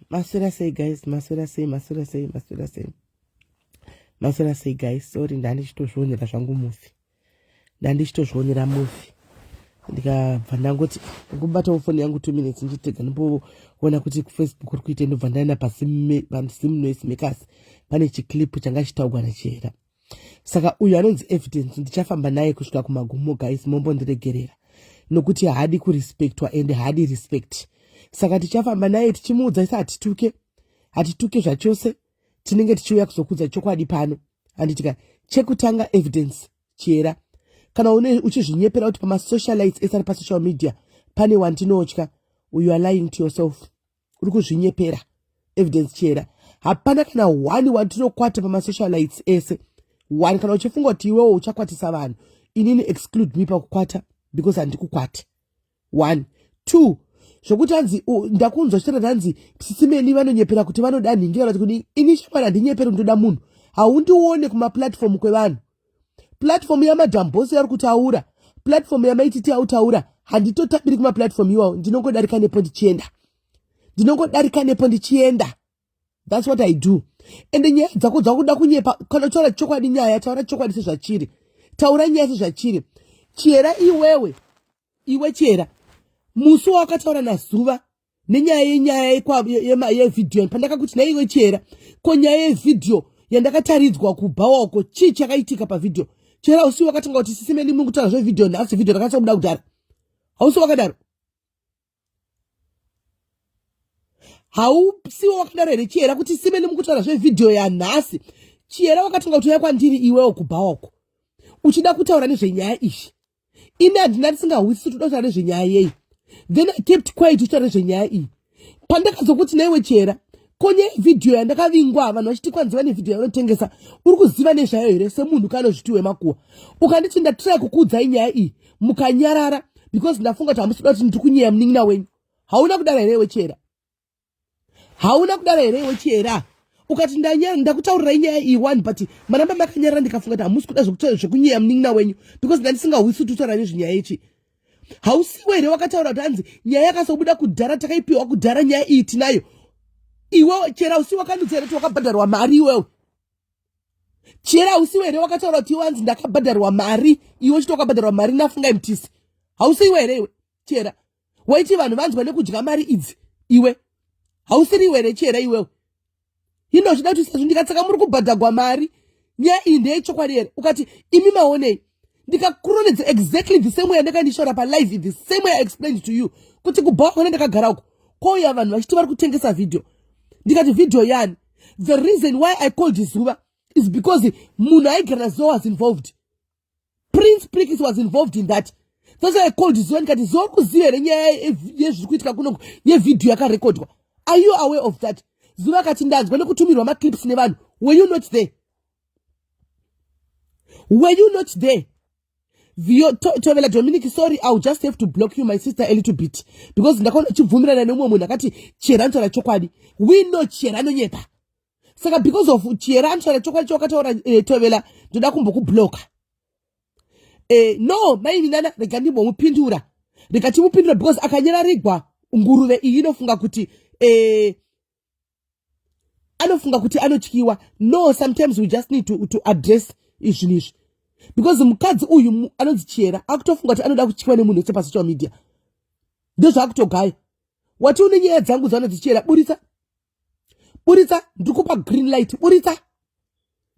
Maswera sei guys, maswera sei, maswera sei, maswera sei, maswera sei guys. Sorry, ndandichitozvionera zvangu mufi, ndandichitozvionera mufi, ndikabva ndangoti ngobatawo foni yangu 2 minutes ndichitega ndimboona kuti kuFacebook uri kuite. Ndobva ndaenda paSim Noise Makers, pane chiclip changa chitaugwa naChihera. Saka uyu anonzi Evidence, ndichafamba naye kusvika kumagumo guys, mombondiregerera nokuti haadi kurespectwa ende haadi respect. Saka tichafamba naye tichimuudza isi hatituke, hatituke zvachose, tinenge tichiuya kuzokudza chokwadi pano, handitika? Chekutanga, Evidence Chihera, kana une uchizvinyepera kuti pamasocialites ese ari pasocial media pane wandinotya, you are lying to yourself, uri kuzvinyepera. Evidence Chihera, hapana kana one wandinokwata pamasocialites ese, one. Kana uchifunga kuti iwewo uchakwatisa vanhu, inini exclude me pakukwata because handikukwati. One, two, zvokuti hanzi ndakunzwa chitaura hanzi Sisi Melly vanonyepera kuti vanoda nhingi kana kuti kudii. Ini shamwari, handinyeperi ndoda munhu. Haundione kumaplatform kwevanhu. Platform yaMadam Boss yari kutaura, platform yaMaititi autaura, handitotambiri kumaplatform iwawo. Ndinongodarika nepo ndichienda, ndinongodarika nepo ndichienda. That's what I do. Ende nyaya dzako dzakuda kunyepa, kana utaura chokwadi, nyaya taura chokwadi sezvachiri, taura nyaya sezvachiri. Chihera, iwewe, iwe Chihera, musi wawakataura naZuva nenyaya yenyaya yevhidhiyo, pandakakuti naiwe Chihera, ko nyaya yevhidhiyo yandakataridzwa kubhawa uko, chii chakaitika pavhidhiyo? Chihera, usi wakatanga kuti, "Sisi Melly, muri kutaura zvevhidhiyo nhasi, vhidhiyo rakatsa kubuda kudhara." Hausi wakadaro? Hausiwo wakadaro here, Chihera, kuti, "Sisi Melly, muri kutaura zvevhidhiyo yanhasi"? Chihera, wakatanga kutouya kwandiri iwewo kubhawa uko uchida kutaura nezvenyaya iyi. Ini handina, ndisingahwisisi kuti uda kutaura nezvenyaya yei. Then I kept quiet uchitaura nezvenyaya iyi. Pandakazokuti, "Naiwe Chihera, ko nyaya yevhidhiyo yandakavingwa vanhu vachiti kwanzi vane vhidhiyo yavanotengesa, uri kuziva nezvayo here semunhu kanozviti wemakuwa?" Ukanditi, "Ndatry kukuudzai nyaya iyi mukanyarara because ndafunga kuti hamusi kuda kuti ndiri kunyeya munin'ina wenyu." Hauna kudaro here iwe, Chihera? Hauna kudaro here iwe, Chihera? Ukati, "Ndakutaurirai nyaya iyi one, but maramba makanyarara, ndikafunga kuti hamusi kuda zvekunyeya munin'ina wenyu because ndandisingahwisi kuti utaura nezvenyaya ichi." Hausiwe here wakataura kuti hanzi nyaya yakazobuda kudhara, takaipiwa kudhara, nyaya iyi tinayo? Iwe Chihera, usi wakandudza here kuti wakabhadharwa mari iwewe? Chihera, usiwe here wakataura kuti iwe hanzi ndakabhadharwa mari, iwe uchiti wakabhadharwa mari naFungai Mutisi? Hausiwe here iwe, Chihera, waiti vanhu vanzwa nekudya mari idzi? Iwe, hausiri iwe here, Chihera, iwewe? Hino uchida kuti sezvo ndikatsaka muri kubhadhagwa mari, nyaya iyi ndeyechokwadi here? Ukati, "Imi maonei?" Ndikakuronedza exactly the same way yandakandishaura palive, the same way I explained to you kuti kubhawa kwane ndakagara uko kwouya vanhu vachiti vari kutengesa vhidhiyo. Ndikati, "Vhidhiyo yani?" The reason why I called Zuva is because munhu aigara naZuva was involved. Prince Prikis was involved in that. That's why I called Zuva. Ndikati, "Zuva, uri kuziva here nyaya yezviri kuitika kunoko yevhidhiyo yakarekodwa? Are you aware of that?" Zuva akati, "Ndanzwa nekutumirwa maclips nevanhu." Were you not there? Were you not there? Vio, Tovela Dominic, sorry, I'll just have to block you, my sister, a little bit because ndakaona uchibvumirana nemumwe munhu akati Chihera anotaura chokwadi. We know Chihera anonyepa. Saka because of Chihera anotaura chokwadi chawakataura, Tovela, ndoda kumbokubloka. No, maininana, rega ndimbomupindura, rega timupindura because akanyararigwa nguruve iyi inofunga kuti anofunga kuti anotyiwa. No, sometimes we just need to address izvinhu izvi because mukadzi uyu anonzi Chihera akutofunga kuti anoda kutyiwa nemunhu wese pasocial media. Ndozvaakutogaya. Wati une nyaya dzangu dzaanonzi Chihera, buritsa, buritsa, ndikupa green light, buritsa.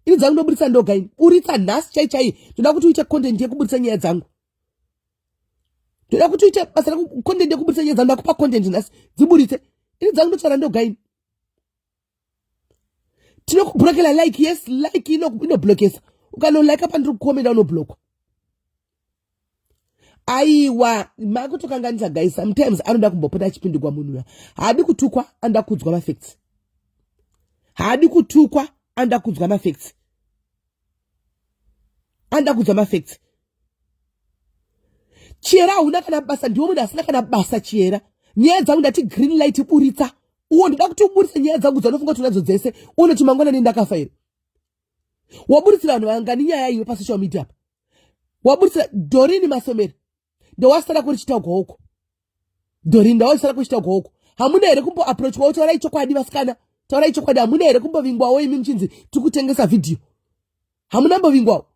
Ini dzangu ndoburitsa ndoga ini. Buritsa nhasi chai chai. Ndoda kuti uite content yekuburitsa nyaya dzangu. Ndoda kuti uite basa recontent yekuburitsa nyaya dzangu. Ndakupa content nhasi, dziburitse. Ini dzangu ndotaura ndoga ini. Tinokublockela like, yes, like inoblokesa. Ukanolika pandiri kukomenda, unoblokwa. Aiwa, makutokanganisa guys. Sometimes anoda kumbopota achipindugwa munhu uya. Haadi kutukwa, anoda kuudzwa mafacts. Haadi kutukwa, anoda kuudzwa mafacts, anoda kuudzwa mafacts. Chihera, hauna kana basa, ndiwo munhu asina kana basa. Chihera, nyaya dzangu ndati green light, buritsa. Uwo ndoda kuti uburitse nyaya dzangu dzanofunga kuti unadzo dzese. Unoti mangwanani ndakafa here? Waburitsira vanhu vangani nyaya iwe pasocial media apa? Waburitsira Dorini Masomera, ndowasara kuri chitaugwa uko. Dorini, ndawasara kuchitaugwa uko. Hamuna here kumboapproachwawo? Taurai chokwadi vasikana, taurai chokwadi. Hamuna here kumbovingwawo imi muchinzi tiri kutengesa vhidhiyo? Hamuna mbovingwawo?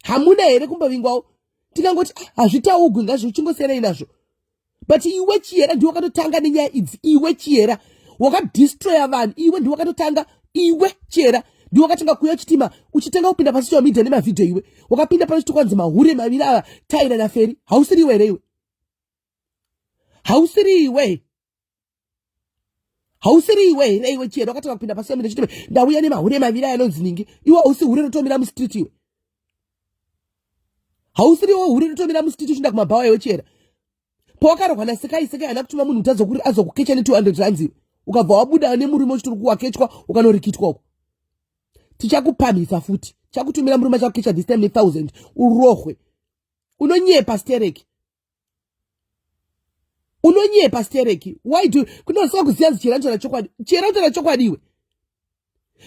Hamuna here kumbovingwawo? Tikangoti ah, hazvitaugwi, ngazvichingosiyanai nazvo. But iwe Chihera ndiwe wakatotanga nenyaya idzi. Iwe Chihera wakadestroya vanhu. Iwe ndiwe wakatotanga. Iwe Chihera ndiwe wakatanga kuuya uchitima, uchitanga kupinda pasocial media nemavhidhiyo. Iwe wakapinda pano uchiti kwanzi mahure maviri ava, Taira naFeri. Hausiri iwe here iwe? Hausiri iwe? Hausiri iwe here iwe Chihera wakatanga kupinda pasocial media uchiti ndauya nemahure maviri aya anonzi ningi? Iwe hausi hure rotomira mustreet iwe? Hausiri iwe hure rotomira mustreet uchienda kumabhawa iwe Chihera? Pawakarohwa naSekai, Sekai haana kutuma munhu kuti azokukecha ne200 rands iwe, ukabva wabuda nemurume uchiti uri kuwakechwa, ukanorikitwa uko. Tichakupamhisa futi, chakutumira murume achakukecha this time ne1000, urohwe. Unonyepa stereki, unonyepa stereki. Why do kunosaka kuziva nzi Chihera ndotaura chokwadi? Chihera unotaura chokwadi iwe?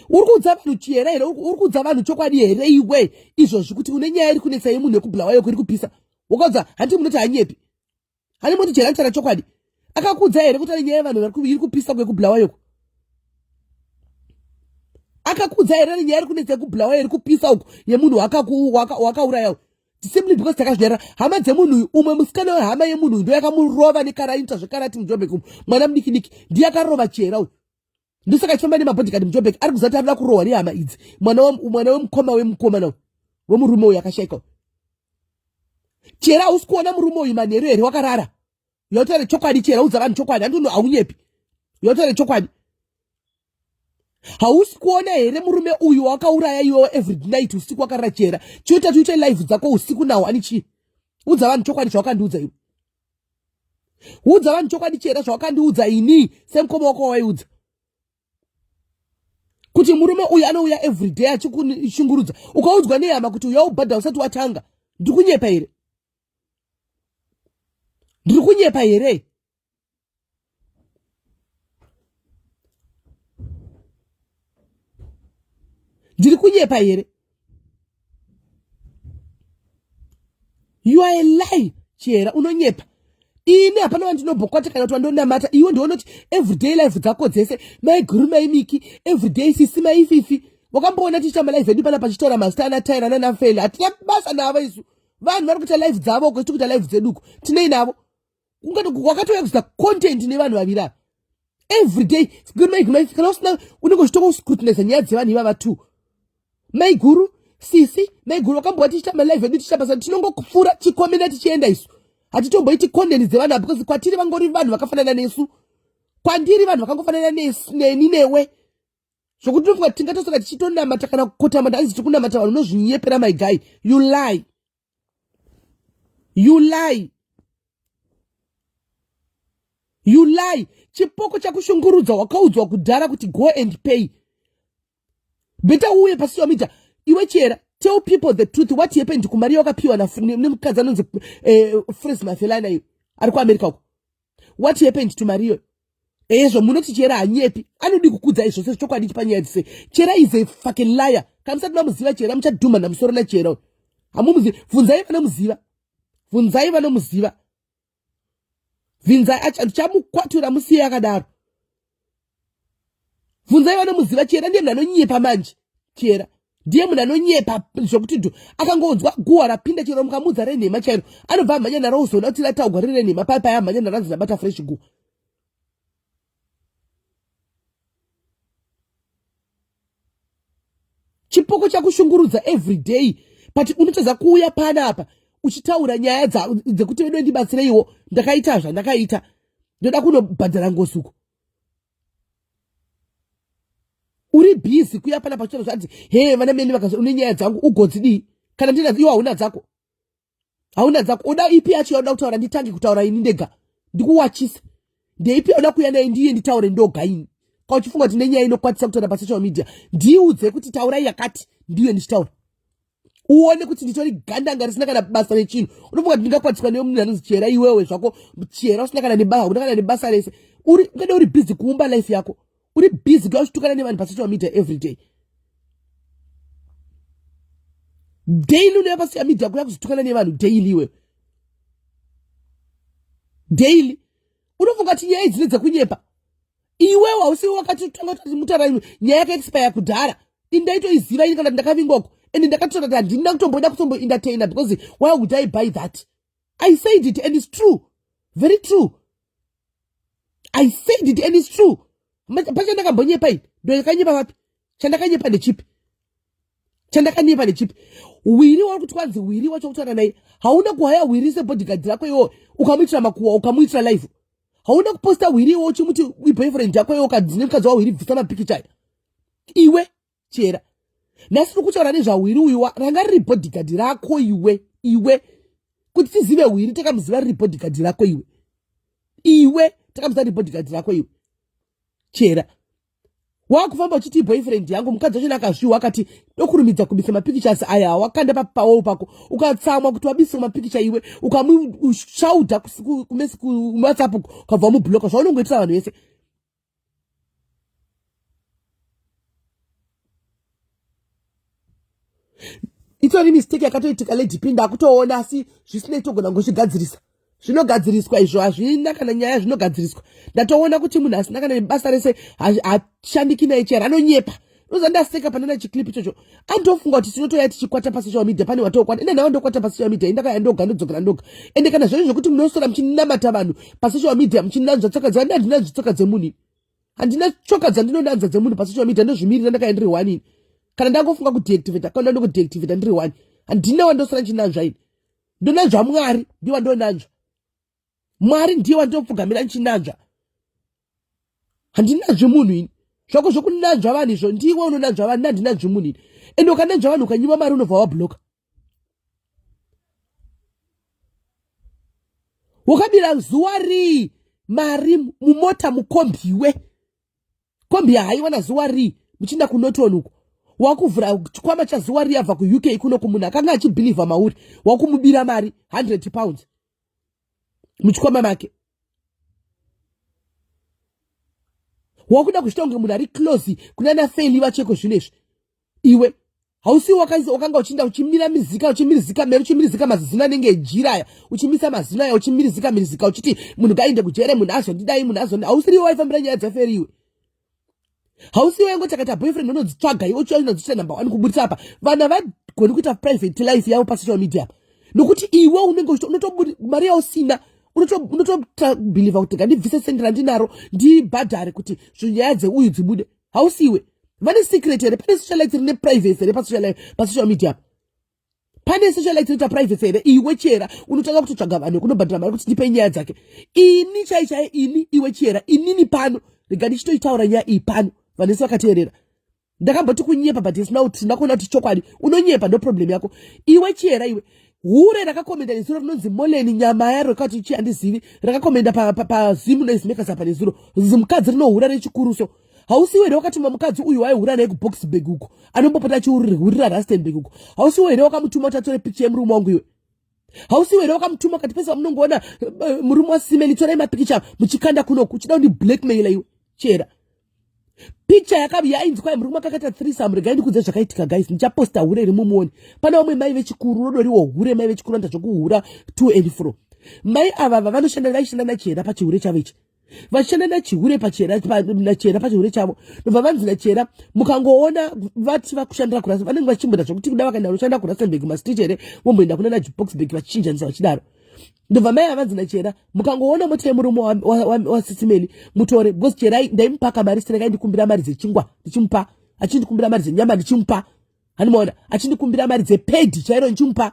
Uri kuudza vanhu Chihera here? Uri kuudza vanhu chokwadi here iwe izvozvi kuti une nyaya iri kunetsa yemunhu yekubhulawayo iri kupisa? Wakaudza hanti? Munoti hanyepi hani? Munoti Chihera ndotaura chokwadi. Akakuudza here kuti ane nyaya yevanhu iri kupisa kwekubhulawayoko? Akakuudza here ane nyaya iri kunetsa yekubhulawayo iri kupisa uku yemunhu wakauraya? Simply because takazvinyarara. Hama dzemunhu uyu, umwe musikana wehama yemunhu uyu ndo yakamurova nekaraita zvekarati muJobek umu. Mwana mudiki diki ndiye akarova Chihera uyu, ndosaka achifamba nemabodyguard muJobek. Ari kuziva kuti arikuda kurohwa nehama idzi. Mwana wemukoma wemukomana wemurume uyu akashaika. Chihera, hausi kuona murume uyu manheru here wakarara? Yautaure chokwadi Chihera, udza vanhu chokwadi. Handino haunyepi, yautaure chokwadi. Hausi kuona here murume uyu wakauraya iwewo every night usiku wakarara? Chihera, chiita tuite live dzako usiku nawo ani chii? Udza vanhu chokwadi zvawakandiudza iwe. Udza vanhu chokwadi Chihera, zvawakandiudza ini semukoma wako wawaiudza kuti murume uyu anouya everyday achikushungurudza, ukaudzwa nehama kuti uya ubhadha usati watanga. Ndiri kunyepa here? Ndiri kunyepa here? Ndiri kunyepa here? You are a lie, Chihera, unonyepa. Ini hapana wandinobhokwata kana kuti wandonamata. Iwe ndionoti everyday life dzako dzese maiguru maimiki, everyday sisi maififi. Wakamboona tichiita malive edu pana pachitaura mazita ana Taira nana Feli? Hatina basa navo isu. Vanhu vari kuita live dzavo uko, tiri kuita live dzeduko, tinei navo? Wakatouya kuzoita content nevanhu vaviri ava everyday. Maiguru, kana usina unenge uchitongoscrutinize nyaya dzevanhu ivava two, maiguru, sisi maiguru. Wakambova tichiita malive edu tichiita basa, tinongopfuura tichikomenda tichienda. Isu hatitomboiti content dzevanhu ava because kwatiri vangori vanhu vakafanana nesu. Kwandiri vanhu vakangofanana neni newe, zvokuti tinofunga tingatosaka tichitonamata kana kukotama ndanzi tiri kunamata vanhu. Unozvinyepera my guy, you lie, you lie, you lie. Chipoko chakushungurudza, wakaudzwa kudhara kuti go and pay better. Uye pasocial media iwe Chihera, tell people the truth. What happened kumari yawakapiwa nemukadzi anonzi Fres Mafelana iyo ari kuAmerica uko? What happened to mari iyoyo? Ezvo munoti Chihera hanyepi, anodi kukudzai zvose chokwadi panyaya dzise. Chihera is a fucking liar. Kana musati mamuziva Chihera, muchadhuma namusoro naChihera. Hamumuzivi, bvunzai vanomuziva, bvunzai vanomuziva, bvinzai. Chamukwatura musiye akadaro. Bvunzai vanomuziva. Chihera ndiye munhu anonyepa manje. Chihera ndiye munhu anonyepa zvokuti dhu akangonzwa guhwa rapinda chero mukamudza renhema chairo, anobva amhanya naro uzoona kuti rataugwa riri renhema. Pai pai amhanya naranzi ndabata fresh guhwa. Chipoko chakushungurudza everyday, but unotadza kuuya panapa uchitaura nyaya dzekuti vedu ndibatsireiwo, ndakaita zvandakaita, ndoda kunobhadhara ngozi uko. Uri busy kuya panapa uchitaura zvanzi he vana meni vakazi une nyaya dzangu ugodzidii kana ndina iwo? Hauna dzako, hauna dzako. Oda ipi yacho yauda kutaura? Nditange kutaura ini ndega ndikuwachisa. Ndeipi yauda kuuya naye ndiye nditaure ndoga ini? Kauchifunga kuti nenyaya inokwanisa kutaura pasocial media, ndiudze kuti taurai yakati, ndiye ndichitaura, uone kuti nditori gandanga risina kana basa rechinhu. Unofunga kuti ndingakwatiswa newe munhu anonzi Chihera? Iwewe zvako Chihera usina kana nebasa, una kana nebasa rese. Uri ungade uri busy kuumba life yako, uri busy kuya uchitukana nevanhu pasocial media every day, daily. Unouya pasocial media kuya kuzotukana nevanhu daily, iwewe, daily. Unofunga kuti nyaya idzi ndedzekunyepa? Iwewe hausiwe wakatotanga kuti mutaura nyaya yakaexpire kudhara. Ini ndaitoiziva ini kana ndakavingwa uko and ndakatotaura kuti handina kutomboda kutomboentertaina because why would I buy that? I said it and it's true, very true. I said it and it's true. Pachandakambonyepa ini ndoyakanyepa vapi? Chandakanyepa ndechipi? Chandakanyepa ndechipi? Wiri wari kuti kwanzi Wiri wacho kutaura naye, hauna kuhaya Wiri sebodyguard rako iwo ukamuitira makuwa, ukamuitira live. Hauna kuposta Wiri iwo uchimuti iboyfriend yako iwo ukadzine mukadzi waWiri, bvisa mapikicha aya iwe Chera. Nhasi tiri kutaura nezvaWiri uyu, ranga riri bodyguard rako iwe. Iwe, kuti tizive Wiri takamuziva riri bodyguard rako iwe. Iwe takamuziva riri bodyguard rako iwe Chera. Wakufamba uchiti boyfriend yangu, mukadzi wacho akazviwa akati dokurumidza kubisa mapictures aya wakanda papawo pako, ukatsamwa kuti wabiswa mapikicha iwe, ukamushauda kuWhatsApp, ukabva wamubloka, zvaunongoitira vanhu vese. Itori mistake yakatoitika, Lady P, ndakutoona, asi zvisinei togona ngozvigadzirisa. Zvinogadziriswa izvo, hazvina kana nyaya, zvinogadziriswa. Ndatoona kuti munhu asina kana nebasa rese hashandiki naye Chera, anonyepa. Unoza ndaseka panana chiclip ichocho, andofunga kuti tinotoya tichikwata pasocial media. Pane watokwata ine nawo ndokwata pasocial media, indakaya ndoga, ndodzokera ndoga. Ende kana zvacho zvokuti munosora muchinamata vanhu pasocial media, muchinanzva tsoka dze, handinanzvi tsoka dzemunhu, handina tsoka dzandinonanzva dzemunhu pasocial media. Ndozvimirira, ndakaya ndiri one ini. Kana ndangofunga kudeactivate account, ndokudeactivate ndiri one. Handina wandosora nchinanzva ini. Ndonanzva Mwari, ndiye wandonanzva. Mwari ndiye wandinopfugamira nchinanzva, handinanzvi munhu ini. Zvako zvokunanzva vanhu izvo, ndiwe unonanzva vanhu, nandinanzvi munhu ini. Ende ukananzva vanhu ukanyima mari, unobva wabloka. Wakabira zuwa rii mari mumota, mukombiwe kombi yahaiwana zuwa rii muchienda kuNorton uko? Wakuvhura chikwama chazuwa rii abva kuUK kuno, kumunhu akanga achibhilivha mauri, wakumubira mari £100 muchikwama make. Wakuda kuzviita kunge munhu ari close kunana Feli vacheko zvinezvi. Iwe hausi wakanga uchiinda uchimira mizika, uchimirizika mero, uchimirizika mazino anenge ejira aya, uchimisa mazino aya, uchimirizika mirizika, uchiti munhu ngainde kujere, munhu azondidai, munhu azondi. Hausiriwe waifambira nyaya dzaFeri iwe? Hausiwe waingoti akaita boyfriend unodzitsvaga iwe, uchiunodziita number one kuburitsa apa? Vana vagoni kuita private life yavo pasocial media apa, nokuti iwe unenge unotobudi mari yausina, unotobhilivha kuti ngandibvise sendi randinaro ndibhadhare kuti zvinyaya dzeuyu dzibude. Hausiwe vane secret here? Pane socialite rine privacy here pasocial media apa? Pane socialite rinoita privacy here? Iwe Chera, unotanga kutotsvaga vanhu vekunobhadhara mari kuti ndipe nyaya dzake. Ini chai chai ini, iwe Chera, inini pano rega ndichitoitaura nyaya iyi pano, vanhu vese vakateerera. Ndakamboti kunyepa, but it's now ndakuona kuti chokwadi unonyepa, ndo problem yako iwe Chera. Iwe hure rakakomenda nezuro rinonzi Moleni nyama yaro kati chi handizivi, rakakomenda paZimu Noise Makers apa nezuro, zimukadzi rinohura rechikuruso. Hausiwe here wakatuma mukadzi uyu waihura naye kuBoxburg uko, anombopota achiurira Rustenburg uko? Hausiwe here wakamutuma kuti atore picha yemurume wangu iwe? Hausiwe here wakamutuma kati pese pamunongoona murume waSimeli, torai mapikicha muchikanda kunoku, uchida kundi blackmaila iwe Chera? Picha yainzi kwai murume akakaita threesome. Regai ndikudze zvakaitika guys, ndichaposta hure rimumuone. Pane vamwe mai vechikuru rodoriwo hure, mai vechikuru vanoita zvokuhura to and fro. Mai ava vavanoshanda, vaishanda naChera pachihure chavo ichi, vachishanda nachihure pachera nachera pachihure chavo. Ndobva vanzi nachera, mukangoona vati vakushandira kurasa, vanenge vachimboita zvokuti kuda vakaenda kunoshanda kuRustenburg mastreet here, vomboenda kuna naBoxburg vachichinjanisa vachidaro. Ndobva mai avanzi nachera, mukangoona mota yemurume waSisimeli mutore, because Chera ndaimupaka mari sireka, indikumbira mari dzechingwa ndichimupa, achindikumbira mari dzenyama ndichimupa, handimaona, achindikumbira mari dzepedhi chairo ndichimupa.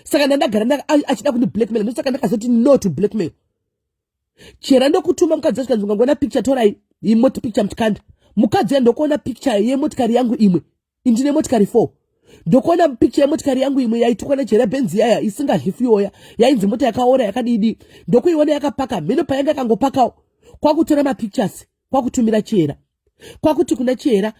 Saka ndandagara achida kundi blackmail, ndosaka ndakazoti no to blackmail. Chera ndokutuma mukadzi wacho, kanzi ungangoona picture, torai imoti picture muchikanda. Mukadzi ya ndokuona picture yemotikari yangu imwe, indine motikari 4, ndokuona picture yemotikari yangu imwe yaitukwa nachera, Benzi yaya isingadyi fuel, yainzi mota yakaora yakadidi. Ndokuiona yakapaka mheno payanga yakangopakawo, kwakutora mapictures, kwakutumira Chera, kwakuti kuna Chera,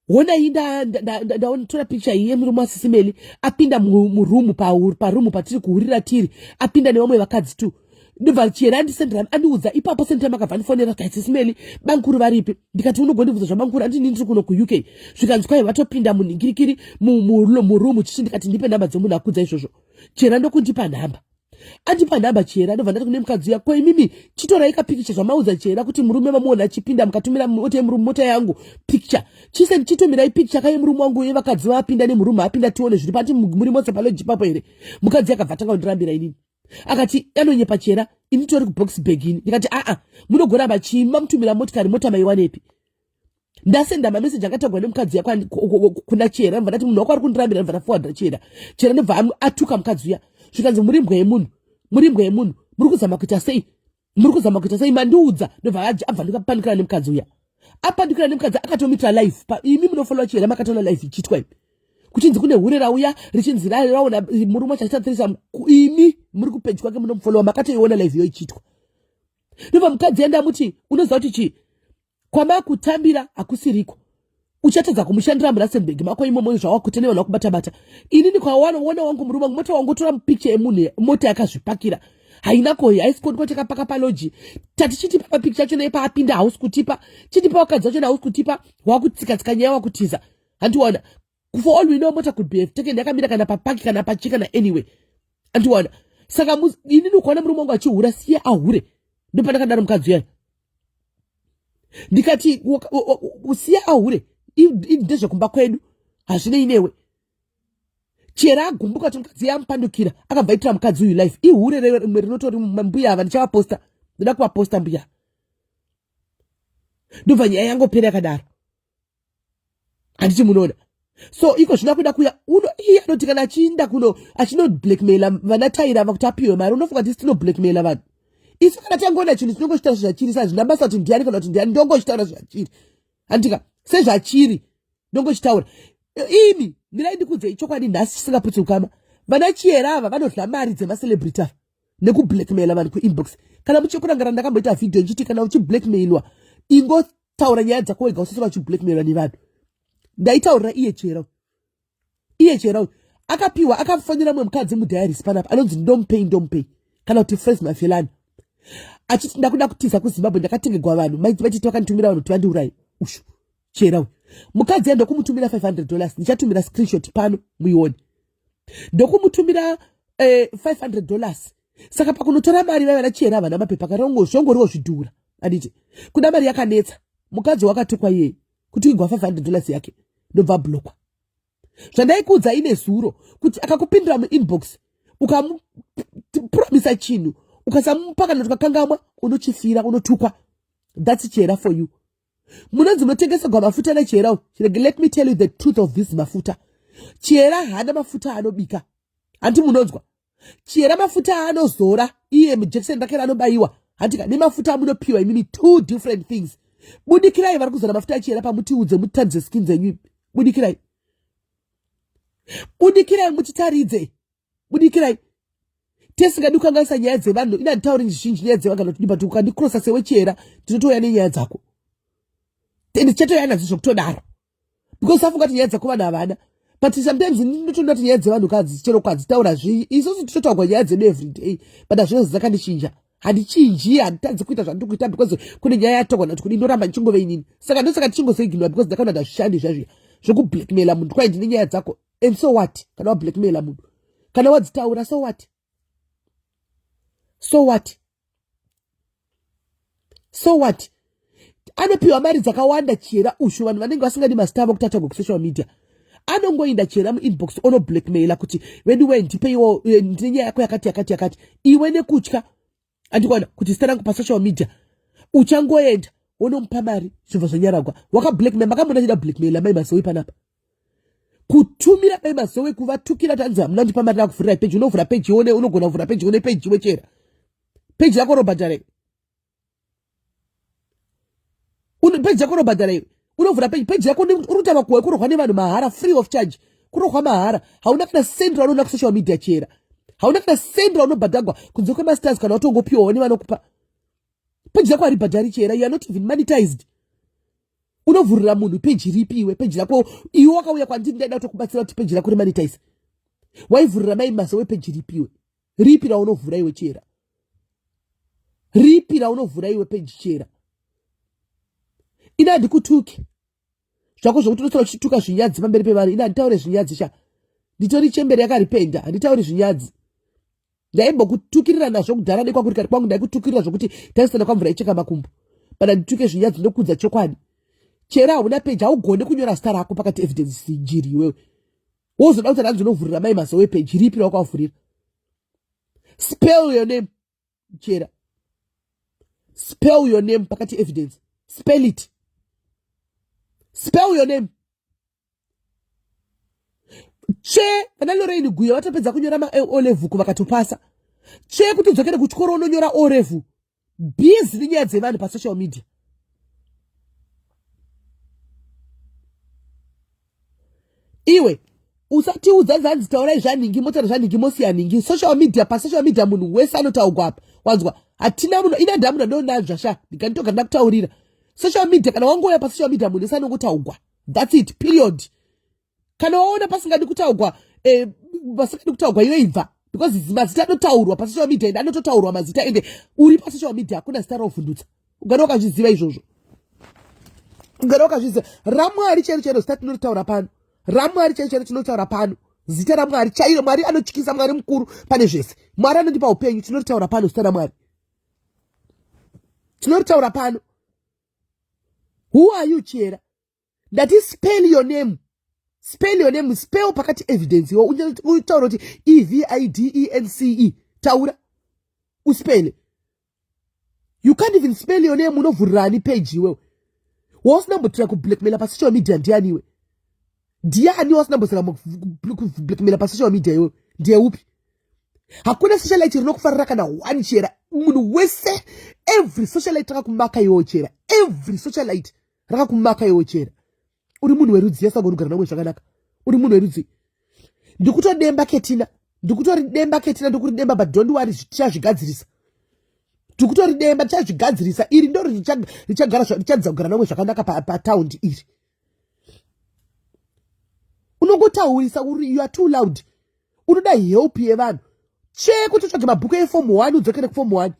honai, ndatora picture iyi yemurume waSisimeli apinda murumu, parumu patiri kuhurira tiri, apinda nevamwe vakadzi tu. Ndobva Chera andisendera, andiudza ipapo same akabva andifonera kai, "Sisimeli, bankuru varipi?" Ndikati, "Unogondibvunza zvabankuru, andini ndiri kuno kuUK." Zvikanzi kwai vatopinda munhingirikiri murumu chichi. Ndikati, "Ndipe nhamba dzemunhu akudza izvozvo." Chera ndokundipa nhamba. Andipa nhamba Chihera, ndobva ndati kune mukadzi uya, ko imimi chitorai kapikicha zvamaudza Chihera kuti murume vamuona achipinda mukatumira mota yemurume mota yangu picture. Chise chitumirai picture kaye murume wangu yevakadzi vapinda nemurume apinda tione zviri pati muri mose paloji papo here. Mukadzi akabva atanga kundirambira inini. Akati anonyepa Chihera, ini tori kubox bag ini. Ndikati aa munogoramba chii mamutumira motikari mota maiwanepi? Ndasenda mameseji akatagwa nemukadzi yako kuna Chihera, ndobva ndati munhu wako ari kundirambira, ndobva ndafowadha Chihera. Chihera ndobva atuka mukadzi uya, zvikanzi muri mbwa yemunhu, muri mbwa yemunhu, muri kuzama kuita sei, muri kuzama kuita sei, mandiudza. Ndobva abva ndikapandukira nemukadzi uya, apandukira nemukadzi akatomitira live pa imi munofolowa Chihera makatoona live ichiitwa imi kuchinzi kune hure rauya richinzi raona murume achaita imi muri kupeji kwake munomufolowa makatoiona live iyo ichiitwa. Ndobva mukadzi enda muti unoziva kuti chii kwamakutambira hakusiriko, uchatadza kumushandira muRustenburg mako imomo zvawakuita nevanhu vakubatabata. Inini kwawana wangu murume wangu mota wangotora picture yemunhu mota yakazvipakira haina kohi haisi kuonekwa chakapaka paloji. Tati chitipa papikicha acho naye paapinda hausi kutipa, chitipa wakadzi wacho hausi kutipa, wakutsika-tsika nyaya wakutiza. Handiwana for all we know mota could be have taken yakamira kana papaki kana pachi kana anyway. Andiwana saka inini ukaona murume wangu achihura siya ahure. Ndopandakadaro mukadzi uyani ndikati siya ahure, ndezvekumba kwedu hazvinei newe. Chera agumbuka kuti mukadzi yamupandukira akabva aitira mukadzi uyu life ihure rimwe rinotori mbuya ava ndichavaposta, ndoda kuvaposta mbuya. Ndobva nyaya yangopera yakadaro. Handiti munoona? So iko zvina kuda kuya uno iye anoti kana achiinda kuno achino blackmaila vana taira ava kuti apiwe mari, unofunga kuti tino blackmaila vanhu isu? Kana tangoona chinhu tinongochitaura zvachiri, sa zvina basa kuti ndiani kana kuti ndiani, ndongochitaura zvachiri handika sezvachiri ndongochitaura. Imi mirai ndikudzei chokwadi nhasi chisingaputsi ukama. Vana Chihera ava vanodya mari dzemacelebrity ava nekublackmaila vanhu kuinbox. Kana muchikurangara ndakamboita vhidhiyo ndichiti kana uchiblackmailwa ingotaura nyaya dzako wega, usasora uchiblackmailwa nevanhu. Ndaitaurira iye Chihera, iye Chihera akapiwa akafonera mumwe mukadzi mudiaris panapa anonzi Ndompei Ndompei kana kuti Fres Mafelani, achiti ndakuda kutiza kuZimbabwe, ndakatengegwa vanhu vaititi vakanditumira vanhu kuti vandiurayi. Ushu Chihera uyu mukadzi ya ndokumutumira $500. Ndichatumira screenshot pano muione. Ndokumutumira $500. Saka pakunotora mari vaiva naChihera havana mapepa kana zvongoriwo zvidhura, anditi kuda mari yakanetsa. Mukadzi wakatukwa iyeye kuti igwa $500 yake ndobva ablokwa. Zvandaikuudza ine zuro kuti akakupindura muinbox ukamupromisa chinhu ukasamupa kana kuti ukakangamwa unochifira, unotukwa. That's Chihera for you. Munonzi munotengesegwa mafuta naChihera. Let me tell you the truth of this mafuta. Chihera haana mafuta anobika, handi munonzwa? Chihera mafuta aanozora iye mujekiseni rake raanobayiwa handika nemafuta amunopiwa imimi two different things. Budikirai vari kuzora mafuta aChihera pamutiudze mutitaridze skin dzenyu. Budikirai, budikirai mutitaridze, budikirai. Tesingadi kukanganisa nyaya dzevanhu. Ina handitauri zhinji nyaya dzevanhu kana kuti, but ukandikrosa seweChihera ndinotouya nenyaya dzako and tichatoya nadzo zvokutodaro because afunga kuti nyaya dzako vanhu havana. But sometimes ndinotoona kuti nyaya dzevanhu kadzi chero kwadzitaura zvii, isusu tinotaurwa nyaya dzedu every day, but hazvinozi dzakandichinja. Handichinji, handitadzi kuita zvandiri kuita because kune nyaya yatogwa nati kudi ndoramba ndichingove inini. Saka ndosaka tichingozoignora because ndakaona ndazvishandi zvazviya zvokublackmaila munhu kwai ndine nyaya dzako. And so what kana wablackmaila munhu, kana wadzitaura, so what, so what, so what? Anopiwa mari dzakawanda Chihera ushu. Vanhu vanenge vasingadi mazita avo kuti atagwe kusocial media, anongoinda Chihera muinbox onoblackmaila kuti vedu we ndipeiwo ndine nyaya yako yakati yakati yakati. Iwe nekutya andikuona kuti zita rangu pasocial media uchangoenda wonomupa mari zvibva zvanyaragwa. Wakablackmail makamboona chida blackmaila mai Mazowe panapa, kutumira mai Mazowe kuvatukira kuti anzi hamuna ndipa mari nakuvhurira peji. Unovhura peji one, unogona kuvhura peji one peji wechera peji yako robhadhara iwe, peji yako robhadhara iwe. Unovhura peji, peji yako uri kuita makuhwa ekurohwa nevanhu mahara, free of charge, kurohwa mahara. Hauna kana sendi raunoona kusocial media chera, hauna kana sendi raunobhadhagwa kunze kwemastars kana watongopiwawo nevanokupa. Peji yako haribhadhari Chera, you are not even monetized. Unovhurira munhu peji ripi iwe? Peji rako iwe wakauya kwandiri ndaida kutokubatsira kuti peji rako remonetize, waivhurira mai Mazowe peji ripi iwe? Ripi raunovhura iwe Chera? Ripi raunovhura iwe peji Chera? Ina handikutuki zvako zvokuti unosara uchituka zvinyadzi pamberi pevanhu. Ina handitaure zvinyadzi sha, nditori chembere yakaripenda, handitauri zvinyadzi. Ndaimbokutukirira nazvo kudhara nekwakurikari kwangu, ndaikutukirira zvokuti taisana kwamvura icheka makumbo. Pana ndituke zvinyadzi, ndokudza chokwadi. Chera hauna peji, haugone kunyora zita rako pakati evidence njiri iwewe. Wozoda kuti hanzi unovhurira mai Mazowe peji ripi rawakavhurira? Spell your name, Chera. Spell your name pakati evidence. Spell it. Spell your name. Che vana Lorraine Guya vatopedza kunyora maolevuku vakatopasa. Che kuti udzokere kuchikoro unonyora orevu. Busy nenyaya dzevanhu pasocial media. Iwe usatiudza zanzi taurai zvanhingi, motaura zvanhingi, mosiya nhingi. Social media, pasocial media munhu wese anotaugwa apa, wanzwa? Hatina munhu ina ndamunhu andonanzva sha, ndikanditoga ndakutaurira. Social media, kana wangouya pasocial media munhu wese anongotaugwa. That's it, period. Kana waona pasingadi kutaugwa, pasingadi kutaugwa, iwe ibva, because mazita anotaurwa pasocial media ende anototaurwa mazita, ende uri pasocial media hakuna zita raovhundutsa. Ugara wakazviziva izvozvo, ugara wakazviziva. RaMwari chairo chairo zita tinoritaura pano, raMwari chairo chairo tinotaura pano, zita raMwari chairo. Mwari anotyisa, Mwari mukuru pane zvese, Mwari anondipa upenyu, tinoritaura pano zita raMwari, tinoritaura pano. Who are you, Chera? Ndati spell your name, spell your name, spell pakati evidence. Iwe utaura kuti Evidence, taura uspele. You can't even spell your name. Unovhurira ani page iwewe wausina mbotira kublackmaila pasocial media? Ndiani iwe? Ndiani wasina mbosira kublackmaila pasocial media iwewe? Ndiyeupi? Hakuna socialite rinokufarira kana one, Chera. Munhu wese, every socialite rakakumaka iwewo, Chera. Every socialite rakakumaka iwewo, Chera. Uri munhu werudzi yasagoni kugara namwe zvakanaka. Uri munhu werudzi. Ndikutodemba Ketina, ndikutoridemba Ketina, ndikuridemba, but don't worry, tichazvigadzirisa. Tikutoridemba, tichazvigadzirisa. Iri ndo richadza kugara namwe zvakanaka pataundi iri. Unongotaurisa uri, you are too loud. Unoda help yevanhu che kuti utsvage mabhuku eform 1, udzokere kuform 1,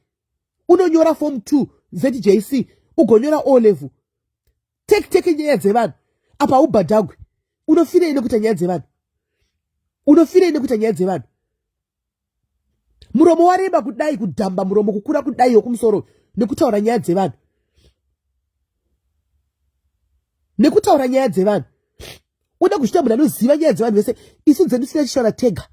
unonyora form 2 ZJC, ugonyora O level. Take take nyaya dzevanhu apa haubhadhagwi. Unofirei nekuita nyaya dzevanhu? Unofirei nekuita nyaya dzevanhu? Muromo wareba kudai, kudhamba muromo kukura kudai yokumusoro nekutaura nyaya dzevanhu, nekutaura nyaya dzevanhu. Uda kuzviita munhu anoziva nyaya dzevanhu vese. Isu dzedu sina chitaura tega.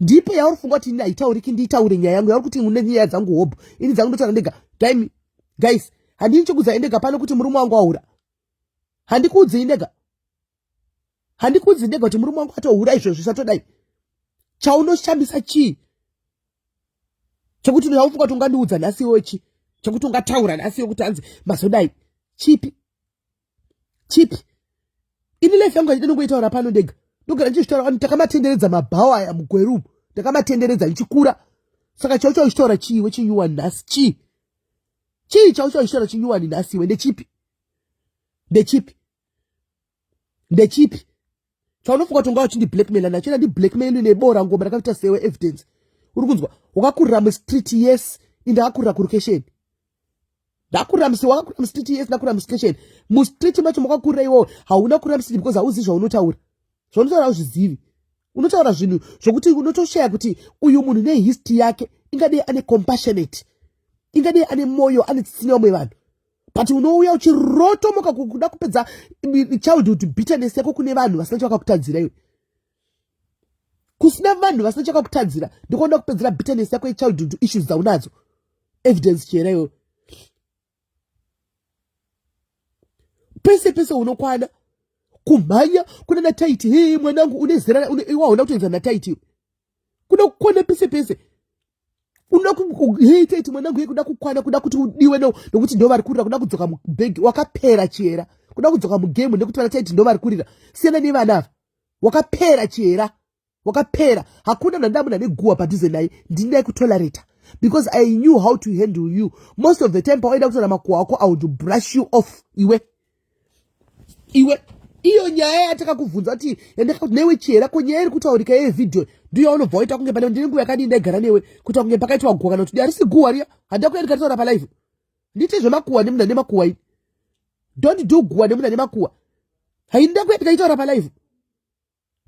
Ndipo yauri funga kuti ini haitauriki, ndiitaure nyaya yangu yauri kuti une nyaya dzangu hobho. Ini dzangu ndotaura ndega. Daimi guys, handini chokudza ndega pano kuti murume wangu aura. Handikuudzei ndega, handikuudzi ndega kuti murume wangu atohura izvozvi satodai. Chaunoshamisa chii chekuti ndaufunga kuti ungandiudza nhasi iwe? Chi chekuti ungataura nhasi iwe kuti hanzi mazodai chipi? Chipi? Ini life yangu handidi ndinongoitaura pano ndega, ndogara ndichizvitaura vanhu. Takamatenderedza mabhawa aya mugweru umu, takamatenderedza ndichikura. Saka chaucha uchitaura chii wechinyuwani nhasi? Chii, chii chaucha uchitaura chinyuwani nhasi iwe? Ndechipi, ndechipi, ndechipi chaunofunga kuti unga uchindiblackmaila nacho? Ina ndiblackmail nebora ngoma rakaita sewe, Evidence. Uri kunzwa? Wakakurira mustreet, yes. Indakakurira kurukesheni, ndakurira musi. Wakakurira mustreet, yes. Ndakurira mustation. Mustreet macho makakurira iwowo, hauna kurira mustreet because hauzivi zvaunotaura. Zvaunotaura hauzvizivi. Unotaura zvinhu zvokuti unotoshaya kuti uyu munhu nehistory yake ingadei ane compassionate, ingadei ane mwoyo, ane tsitsi nevamwe vanhu, but unouya uchirotomoka kuda kupedza childhood bitterness yako kune vanhu vasina chavakakutadzira iwe. Kusina vanhu vasina chakakutadzira, ndikuona kupedzera bitterness yako yechildhood issues dzaunadzo, Evidence Chera. Iwewe pese pese unokwana kumhanya kuna naTaiti. Hei mwanangu, une zera iwe, hauna kutoenzana naTaiti iwe. Kuda kukwana pese pese, hei Taiti mwanangu, hei, kuda kukwana, kuda kuti udiwe nokuti ndo vari kurira, kuda kudzoka mubhegi. Wakapera, Chiyera. Kuda kudzoka mugame nekuti vana Taiti ndo vari kurira. Siyana nevana ava. Wakapera, Chiyera, wakapera. Hakuna munhu andamuna neguwa padhuze naye. Ndinai kutolerata because I knew how to handle you. Most of the time pawaida kutaura makuhwa ako, I would brush you off. Iwe, iwe, iyo nyaya yatakakubvunza kuti yandakakuti newe Chiyera, ko nyaya iri kutaurika yevhidhiyo ndiyo yaunobva waita kunge pane ndine nguva yakadii ndaigara newe, kuita kunge pakaitwa guwa kana kuti harisi guwa riya. Handida kuya ndikataura palive, ndiite zvemakuhwa nemunhu ane makuhwa. Ini don't do guwa nemunhu ane makuhwa. Hainda kuya ndikaitaura palive.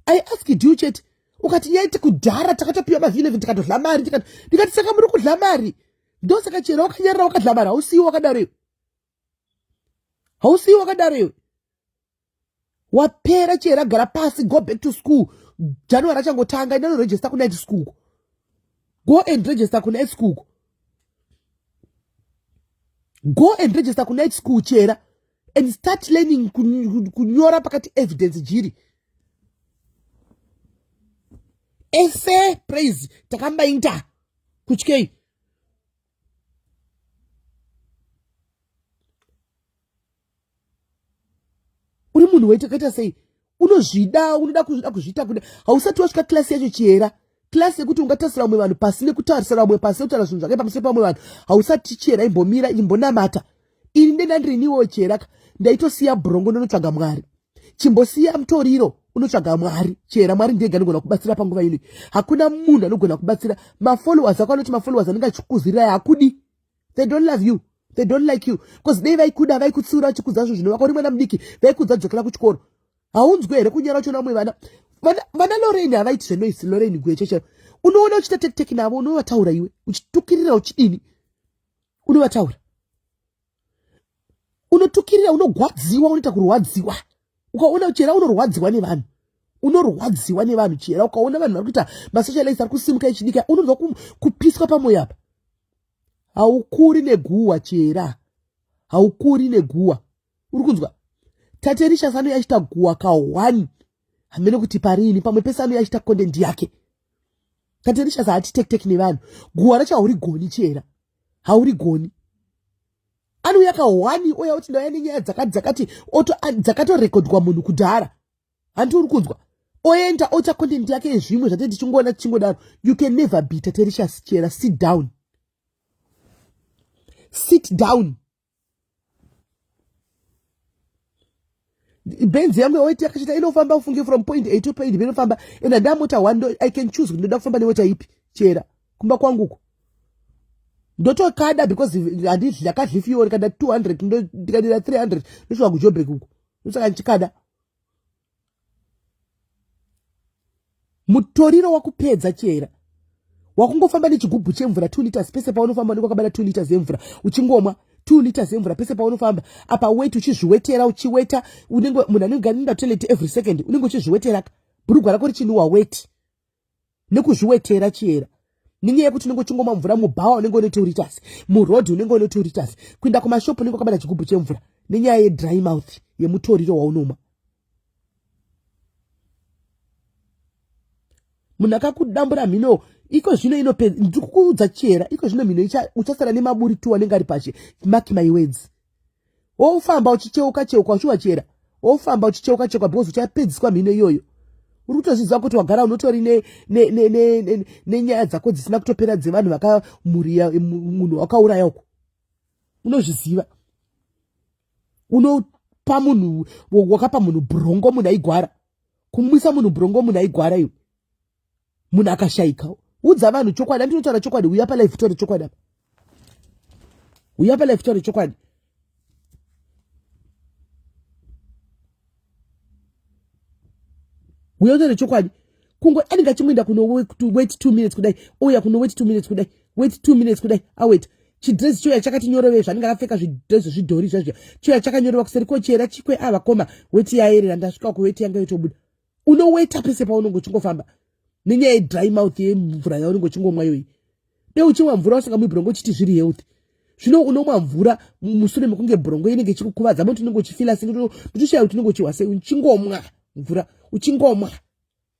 I ask you chete. Ukati nyaiti kudhara takatopiwa mav11 tikatodla mari, ndikati saka muri kudla mari, ndosaka chero wakanyarara wakadla mari, hausiyi wakadaro iwe, hausiyi wakadaro iwe, wapera chero agara pasi. Go back to school. January achangotanga, inonoregister kunight school. Go and register kunight school. Go and register kunight school, chera, and start learning kunyora pakati evidence jiri ese. Praise takambaita kutyei? Uri munhu waita kaita sei? Unozvida, unoda kuzvida, kuzviita kuda. Hausati wasvika klasi yacho, chiyera, klasi yekuti ungatarisira vamwe vanhu pasi nekutarisira vamwe pasi nekutaura zvinhu zvake pamusoro pamwe vanhu. Hausati, chiyera. Imbomira, imbonamata. Ini ndenda ndiriniwo, chiyera, ndaitosiya bhurongo ndonotsvaga Mwari. Chimbosiya mutoriro, unotsvaga Mwari, chera. Mwari ndega anogona kubatsira panguva ino. Hakuna munhu anogona kubatsira. Mafollowers ako anoti mafollowers anenge achikuzirirai hakudi. They don't love you, they don't like you, because dei vaikuda vaikutsiura vachikudza zvinhu zvinovaka. Uri mwana mudiki, vaikudza dzokera kuchikoro. Haunzwi here kunyara uchiona vamwe vana? Vana Lorraine havaiti zvenoise. Lorraine Gwecheche unoona uchiita tekiteki navo, unovataura iwe uchitukirira, uchidini, unovataura, unotukirira, unogwadziwa, unoita kurwadziwa ukaona chera unorwadziwa nevanhu, unorwadziwa nevanhu, chera. Ukaona vanhu vari kuita masocialites, ari kusimuka echidika, unonzwa kupiswa pamwoyo apa. Haukuri neguwa, chera, haukuri neguwa. Uri kunzwa? Taterisha sano yachita guwa ka1, hamene kuti parini pamwe pese anoyachita content yake. Taterisha saati tektek nevanhu. Guwa racho haurigoni, chera, haurigoni. Anouya ka1 oya kuti ndauya nenyaya dzakati dzakati, dzakatorekodwa munhu kudhara. Handi uri kunzwa? Oenda oita content yake yezvimwe zvatee tichingoona tichingodaro. You can never be Taterishas, chera. Sit down, sit down. Benzi yangu yawaiti yakachita inofamba, ufunge, from point A to point B inofamba. And handamota one, I can choose kuti ndoda kufamba nemota ipi, chera. Kumba kwanguko ndotokada because handakadli fuel. Kada 200, ndikadira 300, ndosvika kuJobek uko. Ndosaka ndichikada. Mutoriro wakupedza, chera. Wakungofamba nechigubhu chemvura 2 liters pese paunofamba. Unenge wakabata 2 liters yemvura, uchingomwa 2 liters yemvura pese paunofamba. Apa weti, uchizviwetera, uchiweta. Unenge munhu anenge anoenda toilet every second. Unenge uchizviwetera, bhurugwa rako richinuwa weti nekuzviwetera, chiyera, nenyaya yekuti unenge uchingomwa mvura. Mubhawa unenge une 2 liters, muroad unenge une 2 liters, kuenda kumashopu unenge wakabata chigubhu chemvura nenyaya yedry mouth yemutoriro waunomwa. Munhu akakudambura mhino iko zvino inopedza. Ndiri kukuudza, chera, iko zvino mhino uchasara nemaburi tu anenge ari pashe. Mark my words. Wofamba uchicheuka cheuka uchiwachera, wofamba uchicheuka cheuka, because uchapedziswa mhino iyoyo. Uri kutozviziva kuti wagara unotori nenyaya dzako dzisina kutopera dzevanhu vakamhuri, munhu wakauraya uko. Unozviziva, unopa munhu, wakapa munhu bhurongo, munhu aigwara, kumwisa munhu bhurongo, munhu aigwara iwe, munhu akashayika. Udza vanhu chokwadi. Andinotaura chokwadi. Uya palive taure chokwadi apa. Uya palive taure chokwadi. Uya utaure chokwadi. Kungo anenge achingoenda kuno wait 2 minutes kudai, ouya kuno wait 2 minutes kudai, wait 2 minutes kudai, await. Chidresi choya chakati nyorove, zvanenge akapfeka zvidresi zvidhori zvazvo, choya chakanyorova kuseri kochera chikwe avakoma. Weti yaerera, ndasvika kuweti yanga yotobuda. Unoweta pese paunonge uchingofamba nenyaya yedry mouth yemvura yaunenge uchingomwa iyoyi. De uchimwa mvura usingamwi bhurongo, uchiti zviri healthy. Zvino unomwa mvura musure mekunge bhurongo inenge ichikukuvadza moti unenge uchifila sei? Ndotoshaya kuti unenge uchiwa sei uchingomwa mvura, uchingomwa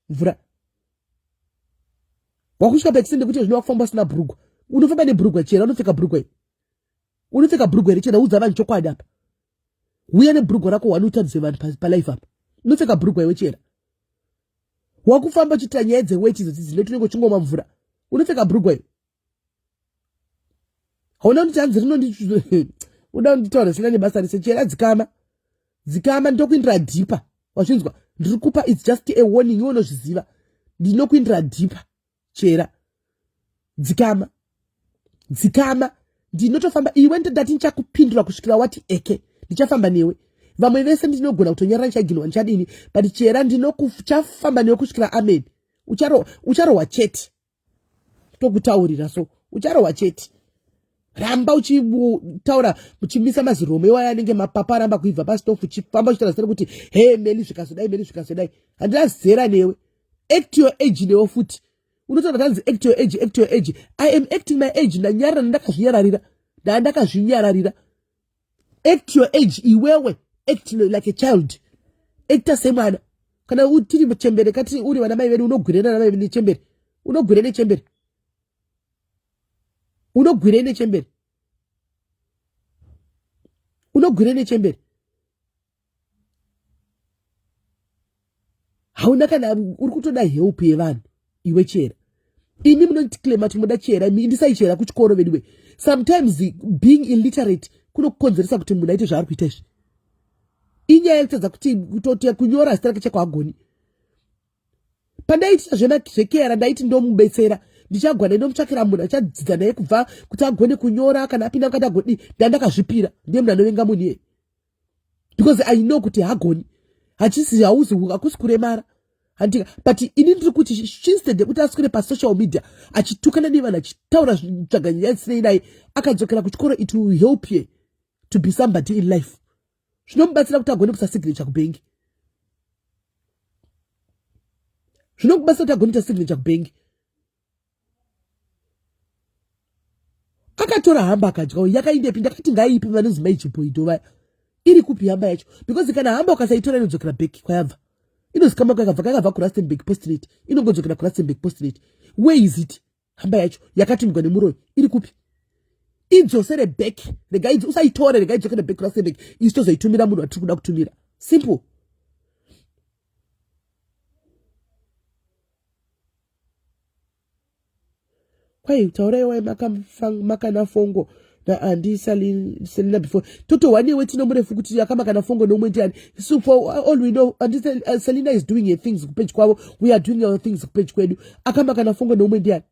mvura. Wakusvika paextent yekuti zvino wakufamba usina bhurugwa. Unofamba nebhurugwa, chera? Unopfeka bhurugwa iyi? Unopfeka bhurugwa here, chera? Udza vanhu chokwadi apa. Uya nebhurugwa rako wani, utarise vanhu palive apa. Unopfeka bhurugwa iwe, chera? Wakufamba uchiita nyaya dzeweti idzo dzidzi nekuti unenge uchingomwa mvura. Unopfeka bhurugwa iwe? Hauna kuti hanzi rinondi uda kunditaura zvisina nebasa rese. Chera, dzikama, dzikama. Ndinokuindira deeper, wazvinzwa? Ndiri kupa, it's just a warning. Iwe unozviziva, ndinokuindira deeper, chera. Dzikama, dzikama. Ndinotofamba iwe, ndodati ndichakupindura kusvikira wati eke. Ndichafamba newe. Vamwe vese ndinogona kutonyarara, ndichaginwa, ndichadini, but chera, ndinokuchafamba newe kusvikira amen. Ucharohwa chete, tokutaurira so ucharohwa chete. Ramba uchitaura uchimisa maziromo iwaya anenge mapapa aramba kuibva pasitofu, uchifamba uchitaura zita rekuti he meli zvikazodai, meli zvikazodai. Handina zera newe, act your age newe futi. Unotaura tanzi act your age, act your age. I am acting my age. Ndanyarara, ndakazvinyararira, ndandakazvinyararira. Act your age iwewe, act like a child, acta semwana. Kana tiri chembere kati uri vana mai vedu, unogwire nana mai nechembere, unogwire nechembere, unogwire nechembere, unogwire nechembere. Hauna kana uri kutoda help yevanhu iwe chera. Imi munondiklema kuti munoda chera, imi indisai chera kuchikoro veduwe. Sometimes being illiterate kunokonzeresa kuti munhu aite zvaari kuita izvi. Inyaya yekutadza kuti kutoti kunyora zita rake chako hagoni. Pandaitita zvekera ndaiti ndomubetsera, ndichagwana ndomutsvakira munhu achadzidza naye kubva kuti agone kunyora, kana apinda mukati agodii. Ndandakazvipira, ndiye munhu anovenga munhu iyeye because I know kuti hagoni, hachisi hauzi hakusi kuremara handika. But ini ndiri kuti instead yekuti aswere pasocial media achitukana nevanhu, achitaura tsvaga nyaya dzisinei naye, akadzokera kuchikoro, it will help ye to be somebody in life. Zvinomubatsira kuti agone kuisa signature kubhengi, zvinomubatsira kuti agone kuita signature kubhengi. Akatora hamba akadya, yakaindepi? Ndakati ngaipi vanonzi mai Chipoito vaya, iri kupi hamba yacho? Because kana hamba ukasaitora inodzokera back kwayabva, inozikama kwayakabva, kwayakabva kuRustenburg Postnet, inongodzokera kuRustenburg Postnet. Where is it? Hamba yacho yakatumirwa nemuroyi iri kupi? Idzosere back, regai usaitore, regai idzokere back kuRustenburg, isu tozoitumira munhu watiri kuda kutumira. Simple. Kwai taurai wai makana fongo naandi Selina before totowanewe tino murefu kuti akamakana fongo neumwe ndiani. So for all we know, Andi Selina is doing her things kupage kwavo, we are doing our things kupage kwedu. Akamakana fongo neumwe ndiani?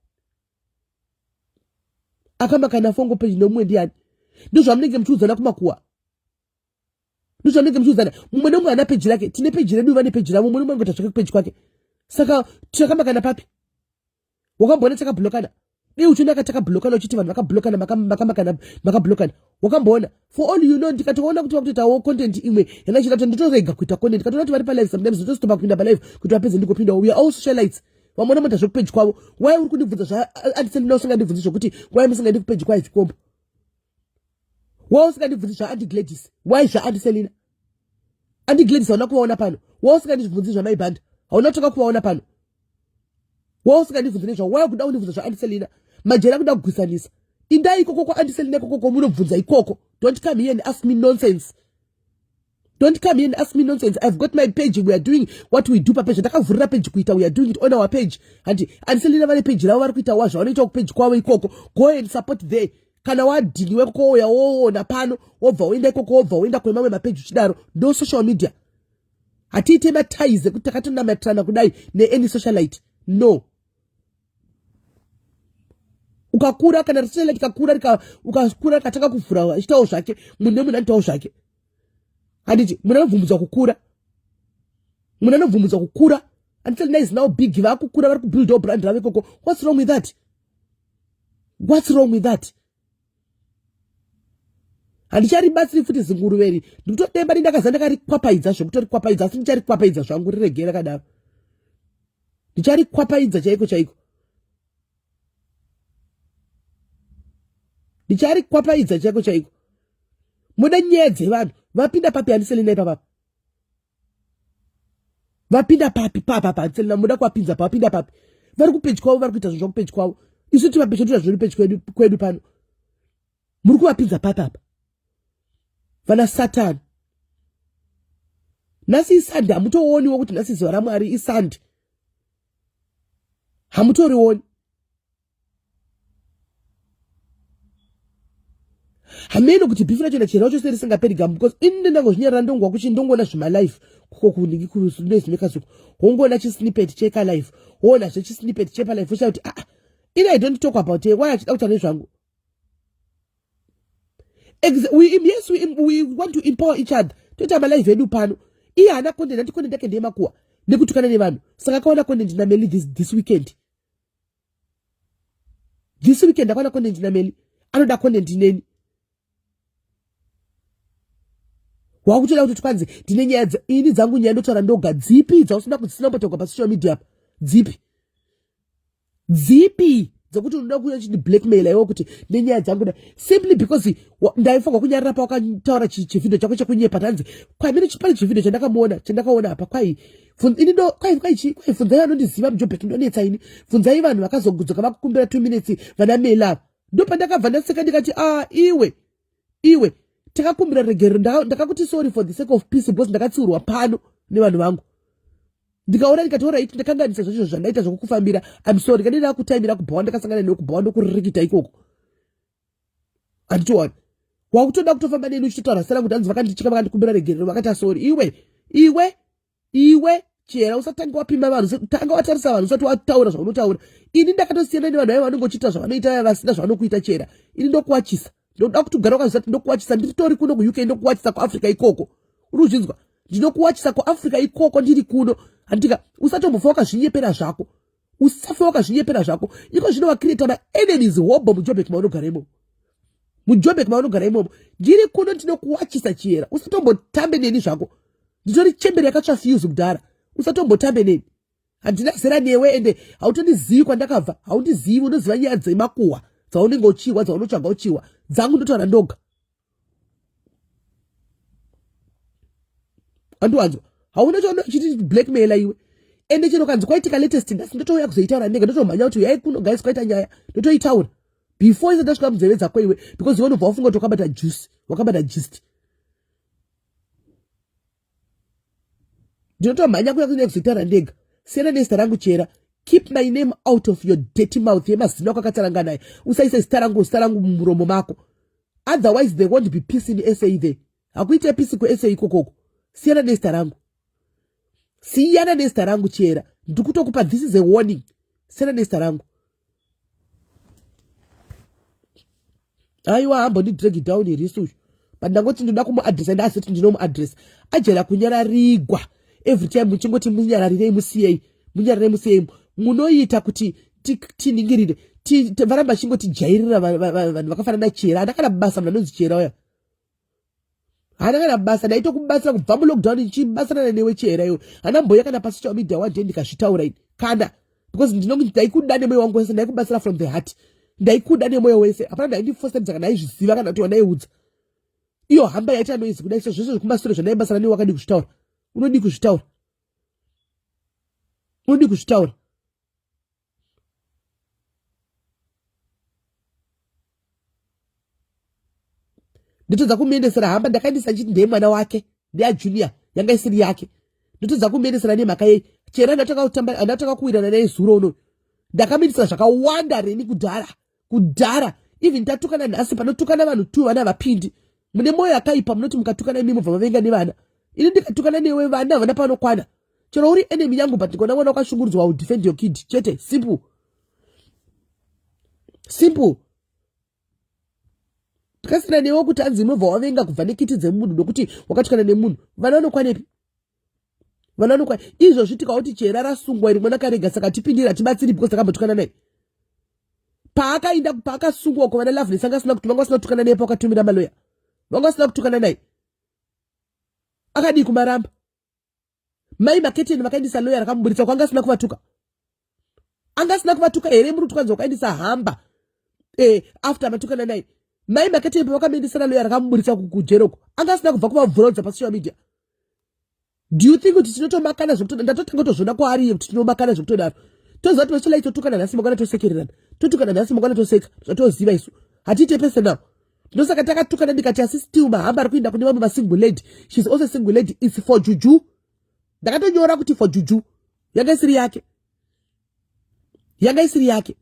Akamakana fongo page neumwe ndiani? Ndozvamunenge muchiudzana kumakuwa, ndozvamunenge muchiudzana. Mumwe nemumwe ana peji rake, tine peji redu, vane peji ravo, mumwe nemumwe angoita zvake kupeji kwake. Saka takamakana papi? Wakamboona takablokana? Dei uchiona ka takablokana, uchiti vanhu vakablokana, makamakana, makablokana, wakamboona? For all you know, ndikatoona kuti vakutoitawo content imwe yandachida kuti nditorega kuita content, ndikatoona kuti vari palive, sometimes nditostopa kupinda palive kuti vapedze ndigopinda. We are all socialites, vamwe vanoita zvekupeji kwavo. Why uri kundibvunza zvaandisendina? Usingandibvunzi zvokuti why musingaendi kupeji kwayo chikombo? Why usingandibvunzi zvaAnti Gladys? Why zvaAnti Selina? Anti Gladys hauna kuvaona pano. Why usingandibvunzi zvamaibhanda? Hauna kutoka kuvaona pano. Why usingandibvunzi nezva? Why kuda kundibvunza zvaAnti Selina? Majeri akuda kugwisanisa. Indai ikoko kwaAnti Selina ikoko, munobvunza ikoko. Don't come here and ask me nonsense. Don't come here and ask me nonsense. I've got my page. We are doing what we do papage. Ndakavhurira page kuita. We are doing it on our page. Hanti Anselina vane page ravo, vari kuita wazvo vanoita kupage kwavo ikoko. Go and support there. Kana wadhiniwe kouya woona pano, wobva woenda ikoko, wobva woenda kune mamwe mapeji uchidaro. Ndo social media. Hatiite maties ekuti takatonamatirana kudai neany socialite. No. Ukakura kana socialite ikakura, ukakura rikatanga kuvhura achitawo zvake, munhu nemunhu anoitawo zvake. Handiti munhu anobvumbudzwa kukura, munhu anobvumbudzwa kukura. Until is now big, vakukura, vari kubuildawo brand ravo ikoko. What's wrong with that? What's wrong with that? Handicharibatsiri futi zinguruveri, ndikutodemba ndindakaza ndakarikwapaidza zvekutorikwapaidza, asi ndicharikwapaidza zvangu, riregei rakadaro, ndicharikwapaidza chaiko chaiko, ndicharikwapaidza chaiko chaiko. Muda nyaya dzevanhu vapinda papi? Handiselina ipapapa vapinda papi? Papa handiselina muda kuvapinza pa vapinda papi? Vari kupeji kwavo, vari kuita zvinhu zvakupeji kwavo, isu tivapeji toita zviri peji kwedu, kwedu pano. Muri kuvapinza papi apa, vana Satani? Nhasi iSunday, hamutooniwo kuti nhasi zuva raMwari iSunday? Hamutorioni? Hameno kuti beef racho nachera wacho sei risingaperi gamu, because ini ndangozvinyarara, ndongwa kuchi ndongoona zvimalife kuko kunhingi kunoizimekasuku, wongoona chisnippet chekalife, woonazve chisnippet chepalife, woshaya kuti aa, ini I don't talk about it. Why achida kutaura nezvangu? Yes, we want to empower each other, toita malive edu pano. Iye haana content, ati content yake ndeyemakuwa. Nekutukana nevanhu. Saka akaona content naMeli this weekend. This weekend akaona content naMeli. Anoda content neni. Wakutoda kuti twanzi ndine nyaya ini dzangu nyaya ndotaura ndoga dzipi dzausina kudzisina kumbotaurwa pasocial media apa dzipi dzipi dzekuti unoda kuuya uchiti blackmail iwe kuti nenyaya dzangu da simply because ndaifanirwa kunyarara pawakataura chivhidhio chako chekunyepa tanzi kwamiri pane chivhidhio chandakamuona chandakaona apa kwai ini ndo kwai kwai chi kwai bvunzai vanondiziva mujobek ndonetsa ini bvunzai vanhu vakazogudzoka vakukumbira two minutes vana mela ndopandakabva ndaseka ndikati ah iwe iwe takakumbira regerero ndakakuti sorry for the sake of peace because ndakatsiurwa pano nevanhu vangu ndikaona ndikati orit ndakanganisa zvacho zvandaita zvekukufambira im sorry kani ndakutaimira kubhawa ndakasangana newe kubhawa ndokurikita ikoko handitowana wakutoda kutofamba neni uchitotaura sera kuti hanzi vakandicheka vakandikumbira regerero vakati asori iwe iwe iwe chera usatange wapima vanhu tanga watarisa vanhu usati wataura zvaunotaura ini ndakatosiyana nevanhu vaiva vanenge uchiita zvavanoita vaya vasina zvavanokuita chera ini ndokuwachisa ndoda kuti ugara wakazvisa kuti ndokuwachisa ndiritori kuno kuuk ndokuwachisa kuafrica ikoko uri kuzvinzwa ndinokuwachisa kuafrica ikoko ndiri kuno handika usatombofa wakazvinyepera zvako usafe wakazvinyepera zvako iko zvino wacreata maenemies hobho mujobek maunogara imomo mujobek maunogara imomo ndiri kuno ndinokuwachisa chiyera usatombotambe neni zvako nditori chembere yakatsva fuse kudhara usatombotambe neni handina zera newe ende hautondizivi kwandakabva haundizivi unoziva nyaya dzemakuhwa dzaunenge uchiwa dzaunotsvaga uchiwa dzangu ndotaura ndoga andiwanzwa hauna chaona uchiti blackmaila iwe ende chero kanzi kwaitika latest nhasi ndotouya kuzoitaura ndega ndotomhanya kuti uyai kuno guys kwaita nyaya ndotoitaura before isati asvika munzeve dzako iwe because iwe unobva wafunga kuti wakabata juice wakabata gist ndinotomhanya kuya kunyaya kuzoitaura ndega siyana nezita rangu chera keep my name out of your dirty mouth yemazino ako akatsaranga naye usaise zita rangu zita rangu mumuromo mako otherwise there won't be peace in sa there hakuite peace kusa ikokoko siyana nezita rangu siyana nezita rangu chera ndikutokupa this is a warning siyana nezita rangu aiwa hamboni drag down here isuyu but ndangoti ndinoda kumuadresa ndaasiti ndinomuadresa ajera kunyararigwa every time muchingoti munyararirei musiyei munyararirei musiyei munoita kuti tiningirire varamba vachingotijairira vanhu vakafanana chera hana kana basa munhu anonzi chera uya hana kana basa ndaitokubatsira kubva mulockdown ndichibatsirana newe chera iwe hana mboya kana pasocial media one day ndikazvitaura ini kana because ndaikuda nemwoyo wangu wese ndaikubatsira from the heart ndaikuda nemwoyo wese hapana ndaindifosedza kana ndaizviziva kana kuti wandaiudza iyo hamba yaita noise kudai so zvese zvekumasure zvandaibatsira newe wakadii kuzvitaura unodii kuzvitaura unodii kuzvitaura ndotodza kumuendesera hamba ndakaendesa chiti ndeye mwana wake ndeya junior yanga isiri yake ndotodza kumuendesera nemhaka yei chera ndatanga kuwirana naye zuro uno ndakamuendesera zvakawanda reni kudhara kudhara even tatukana nhasi panotukana vanhu two vana vapindi mune mwoyo yakaipa munoti mukatukana imi mobva mavenga nevana ini ndikatukana newe vana havana panokwana chero uri enemy yangu but ndikaona mwana wakashungurudzwa will defend your kid chete simple simple tikasiyana newe kuti anzi inobva wavenga kubva nekiti dzemunhu nokuti wakatukana nemunhu vana vanokwanepi vana vanokwa izvozvi tikauti chera rasungwa iri mwana karega saka tipindire hatibatsiri because takambotukana naye paakainda paakasungwa uko vana loveness anga asina kuti vanga vasina kutukana naye pawakatumira maloya vanga vasina kutukana naye akadii kumaramba mai maketeni vakaendesa loya rakamuburitsa kwanga asina kuvatuka anga asina kuvatuka here muri kutukanzi wakaendesa hamba eh, after matukana naye mai maketeni pavakamuendesera loya rakamuburitsa kujeroko anga asina kubva kuvabvuraudza pasocial media do you think kuti tinotomakana zvekutodaro ndatotanga kutozviona kwaari kuti tinomakana zvekutodaro toziva kuti vesolai totukana nhasi mangwana tosekererana totukana nhasi mangwana toseka zvatoziva isu hatiite personal ndosaka takatukana ndikati asi still mahamba ari kuinda kune vamwe masingle lady shes also single lady is for juju ndakatonyora kuti for juju yanga isiri yake yanga isiri yake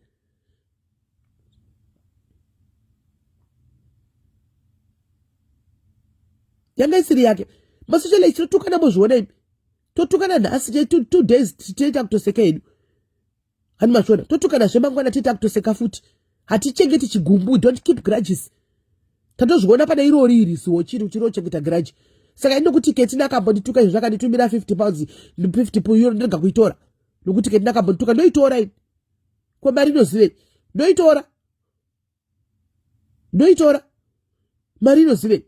yanga isiri yake masocialite tinotukana mozviona imi totukana nhasi two days toita kutoseka hedu hani mazviona totukana zvemangwana toita kutoseka futi hatichengeti chigumbu don't keep grudges tatozviona pane irori iri ziwo chiri uchiri uchengeta grudge Saka ini kuti Ketina akambondituka izvo zvakanditumira 50 pounds, 50 euro, ndirega kuitora nokuti Ketina akambondituka, ndoitora ini. Ko mari inozivei? Ndoitora, ndoitora mari inozivei?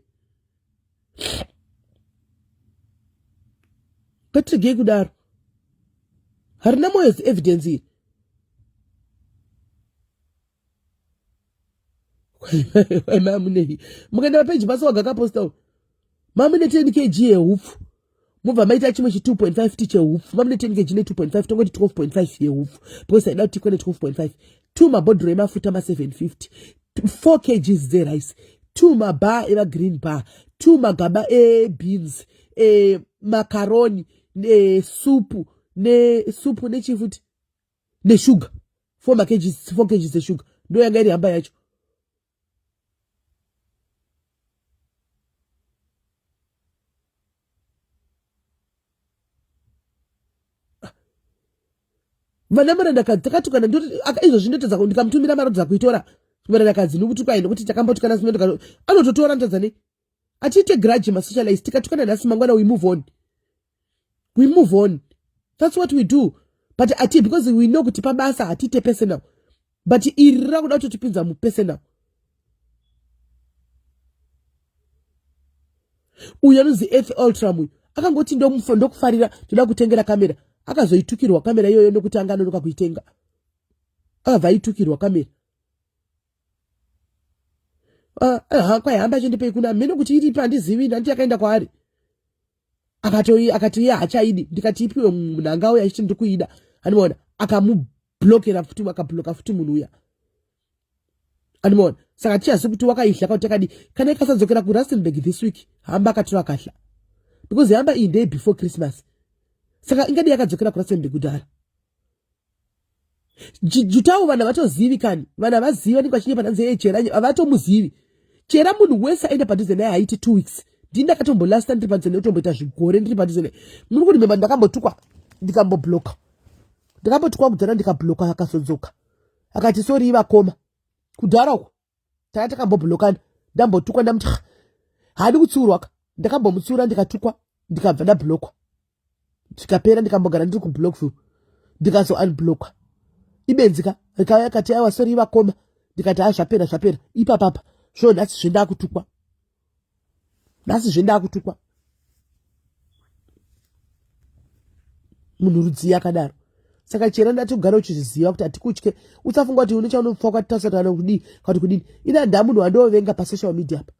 Ngatiregei kudaro, harina moyo evidence iri. Mamunei mukaenda papeji pasi waga kaposta uyu, mamune 10 kg yehupfu, mobva maita chimwe chi 2.5 ti chehupfu. Mamune 10 kg ne 2.5, tongoti 12.5 yehupfu because aida kuti tikwane 12.5. 2 mabhodhoro emafuta ma750, 4 kgs dzerice, 2 mabar emagreen bar, 2 magaba ebeans, macaroni, supu nesupu nechifuti neshuga, 4 makgs, 4 kgs eshuga. Ndo yanga iri hamba yacho. Vana murandakadzi takatukana, izvozvi ndotadza ndikamutumira mari dza kuitora murandakadzi nokutukai, nokuti takambotukana, anototora ndotadza nei? Atiite grudge masocialite. Tikatukana nhasi, mangwana we move on, we move on. That's what we do. But ati because we know kuti pabasa hatiite personal, but iri rakuda kutotipinza mupersonal. Uyu anonzi Earth Ultram uyu akangoti, "Ndokufarira, ndoda kutengera kamera." Akazoitukirwa kamera iyoyo nokuti anga anonoka kuitenga. Akabva aitukirwa kamera. Kwaihamba chindipei kuna mheno kuti iripi, handizivi. Ndanditi yakaenda kwaari, akati iye hachaidi. Ndikati ipiwe munhu angauya achiti ndikuida. Andimaona akamublokera futi, akabloka futi munhu uya, andimaona. Saka tichazivi kuti wakaidla kauti akadi. Kana ikasadzokera kuRustenburg this week, hamba akatora akadla, because hamba iyi ndeye before Christmas, saka ingadi yakadzokera kuRustenburg kudhara. Jutawo vanhu havatozivi kani, vanhu havazivi. Vanenge vachinyepa nanzi e Chera, havatomuzivi Chera. Munhu wese aenda padhuze naye haiti 2 weeks. Ndini ndakatombolasta ndiri padhuze naye, kutomboita zvigore ndiri padhuze naye. Muri kurememba, ndakambotukwa ndikambobloka, ndakambotukwa kudhara ndikabloka. Akazodzoka akati, "Sorry vakoma." Kudhara uko taka takamboblokana, ndambotukwa, ndamuti haadi kutsiurwa ka. Ndakambomutsiura, ndikatukwa, ndikabva ndablokwa, zvikapera. Ndikambogara ndiri kublockville, ndikazo unblockwa. Ibenzi ka, rikauya kati, "Aiwa, sorry vakoma." Ndikati, "Ha, zvapera, zvapera." Ipapapa zvo nhasi zvendakutukwa, nhasi zvendakutukwa. Munhu rudzii akadaro? Saka Chera, ndati kugara uchizviziva kuti hatikutye. Usafunga kuti une chaunofa ukatasa kana kudii kana kudini. Ina nda munhu wandovenga pasocial media apa,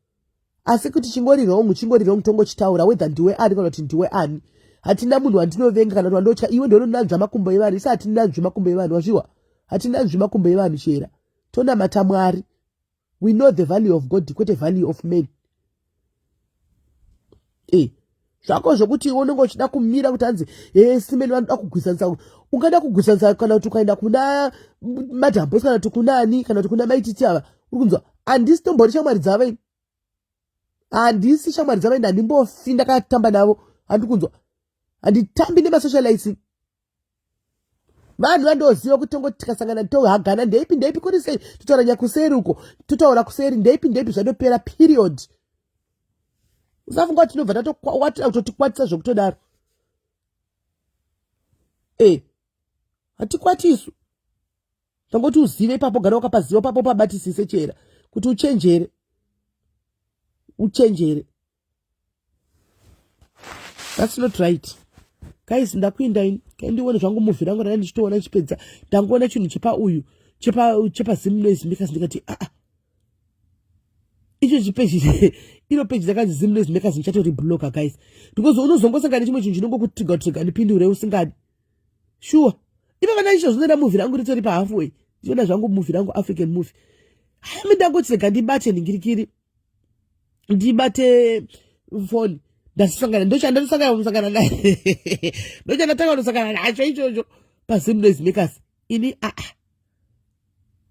asi kuti chingori wrong, chingori wrong, tongochitaura whether ndiwe ani kana kuti ndiwe ani. Hatina munhu wandinovenga kana kuti wandotya. Iwe ndononanzva makumbo evanhu, isi hatinanzvi makumbo evanhu, wazviwa? Hatinanzvi makumbo evanhu, Chera. Tonamata Mwari. We know the value of God, kwete value of men. Zvako zvokuti iwe unenge uchida kumira kuti hanzi e simeni vanoda kugwisanisa, ungada kugwisanisa kana kuti ukaenda kuna Madhambos kana kuti kuna ani kana kuti kuna Maititi ava, uri kunzwa? Handisi tombori shamwari dzavo ini, handisi shamwari dzavo ini, handimbofi ndakatamba navo. Handi kunzwa, handitambi nemasocialites. Vanhu vandoziva kuti tongoti tikasangana tohagana, ndeipi ndeipi, kuri sei, totaura nyakuseri uko, totaura kuseri, ndeipi ndeipi, zvatopera, period. Usafunga kuti tinobva tatotikwatisa zvokutodaro. Hatikwatisu. Tongoti uzive ipapo, gara wakapaziva papo, pabatisise Chera, kuti uchenjere, uchenjere. That's not right, guys. Ndakuinda ini, kandione zvangu movie rangu rana ndichitoona ndichipedza. Ndangoona chinhu chepa uyu chepa Zim Noise Makers, ndikati, aa, icho chipeji, iro peji rakanzi Zim Noise Makers, ndichatoribloka, guys, because unozongosangana nechimwe chinhu chinongokutriga triga ndipindure usingadi. Sure, ipa vana icho zvinoda. Movie rangu ritori pahalfway, ndichiona zvangu movie rangu, African movie. Hami ndangoti rega ndibate ningirikiri, ndibate foni, ndasangana ndochandatosangana kusangana naye, ndochandatanga kutosangana nacho ichocho paZim Noise Makers. Ini aa,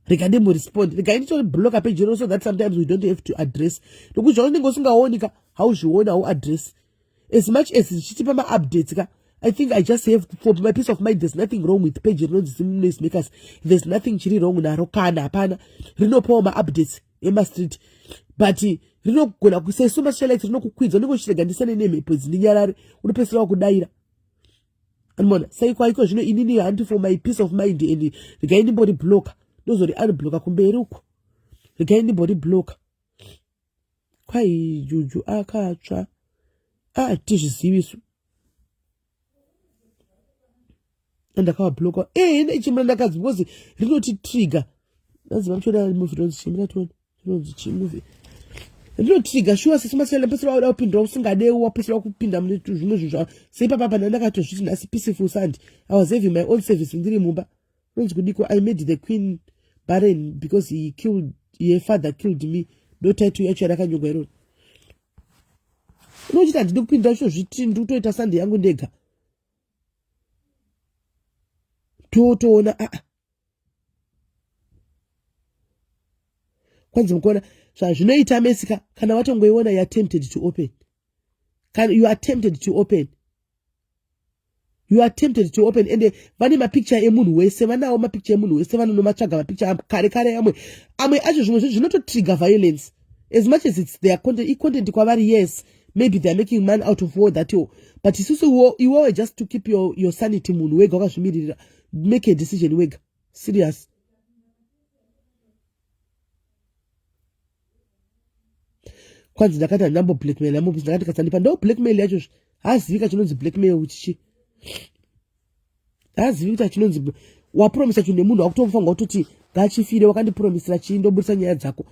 rega ndimurespond, rega nditoribloka page iro, so that sometimes we don't have to address, nokuti zvaunenge usingaoni ka, hauzvioni, hauaddress. As much as zvichitipa maupdates ka, I think I just have, for my peace of mind, there's nothing wrong with page rinonzi Zim Noise Makers. There's nothing chiri wrong naro kana, hapana. Rinopawo maupdates emastreet, but rinogona kusesu masocialite rinokukwidza unenge uchirega ndisane nemhepo idzi ndinyarare unopedzisira wakudaira anmona saiko aiko zvino inini hanti for my peace of mind and regai ndimbori blocker ndozori unblocker kumberi uko regai ndimbori blocker kwai juju akatsva ah tizvizivisu ndakavabloka eh ine chimura ndakadzi because rinoti trigger ndaziva muchiona movie rinonzi chimura tione rinonzi chimovie rinotriga shuwa sisi masiyana pesira wauda kupindura usingadewo wapesira kupinda mune zvimwe zvinhu zva seipapa pana ndakatozviti nhasi peaceful sunday i was having my own service ndiri mumba rinonzi kudiko i made the queen barren because he killed her father killed me ndo title yacho yarakanyorwa iroro unochiti handidi kupinda chozviti ndikutoita sunday yangu ndega totoona aa ah, kwanzi mukuona zvazvinoita mesika kana watongoiona you are tempted to open kana you are tempted to open you are tempted to open ende vane mapicture emunhu wese vanawo mapicture emunhu wese vanonomatsvaga mapicture kare kare amwe amwe acho zvimwe zvinhu zvinototrigger violence as much as its their content icontent kwavari yes maybe theyare making money out of war that but isusu iwewe just to keep your, your sanity munhu wega wakazvimiririra make a decision wega serious kwanzi ndakati handinambo blackmail amobvisa ndakati kasandipa ndo blackmail yacho haazivi ka chinonzi blackmail kuti chii haazivi kuti achinonzi wapromisa chinhu nemunhu wakutofanirwa kutoti ngachifire wakandipromisira chii ndoburitsa nyaya dzako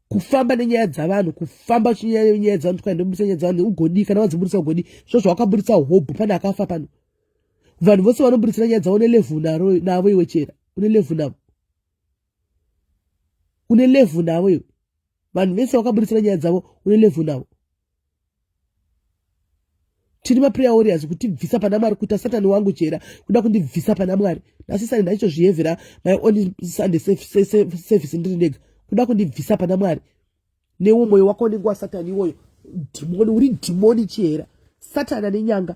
kufamba nenyaya dzavanhu kufamba uchinyaya nyaya dzavanhu kwai ndoburitsa nyaya dzavanhu ugodii kana wadziburitsa ugodii zvo zvawakaburitsa hobho pane akafa pano vanhu vose vanoburitsira nyaya dzavo nelevhu navo iwe chera une levhu navo une levhu navo iwe vanhu vese vakaburitsira nyaya dzavo une levhu navo tiri maprayer warriors kutibvisa pana mwari kuita satani wangu chera kuda kundibvisa pana mwari nhasi sani ndaichozvihevhera my own sunday service ndiri ndega kuda kundibvisa pana mwari newo mwoyo wako unenge wasatani iwoyo dhimoni uri dhimoni chihera satani ane nyanga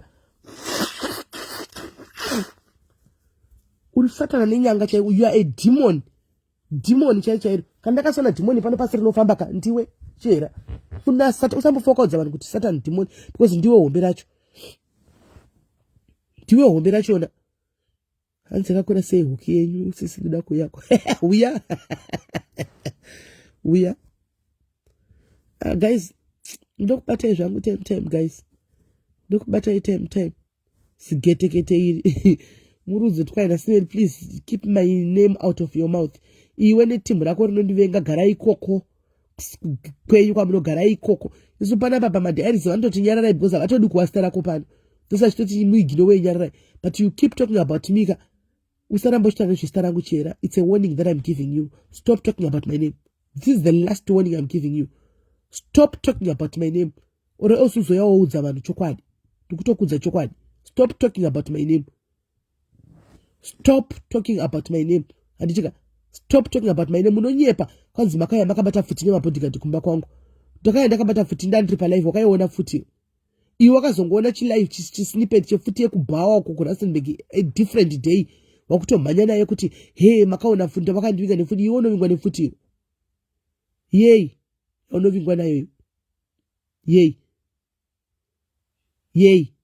uri satani ane nyanga chaiwo you are a demon dhimoni chai chairo kana ndakasona dhimoni pano pasi rinofamba ka ndiwe chihera kuna satan usambofa wakaudza vanhu kuti satan dhimoni because ndiwe hombe racho ndiwe hombe rachona hanzi yakakura sei huki yenyu sisi ndoda kuuyako uya uya uh, guys ndokubatai zvangu time time guys ndokubatai time time zigetekete iri murudzi twaina sineri please keep my name out of your mouth iwe netimhu rako rinondivenga garai ikoko kwenyu kwamunogara ikoko isu panapa pamadiaries vanototi nyararai because havatodi kuwa zita rako pano those achitoti muigino wei nyararai but you keep talking about me ka usaramba uchitaura nezvezita rangu chera it's a warning that i'm giving you stop talking about my name this is the last warning i'm giving you stop talking about my name or else uzoya woudza vanhu chokwadi ndikutokudza chokwadi stop talking about my name stop talking about my name handitika stop talking about my name munonyepa kwanzi makauya makabata pfuti nemabodyguard kumba kwangu ndakauya ndakabata pfuti ndandiri palive wakaiona pfuti iwe wakazongoona chilive chisnippet chepfuti yekubhawa uko kurustenburg a different day wakutomhanya naye kuti he makaona pfuti ndavakandivinga nepfuti iwe unovingwa nepfuti yei unovingwa nayo yei yei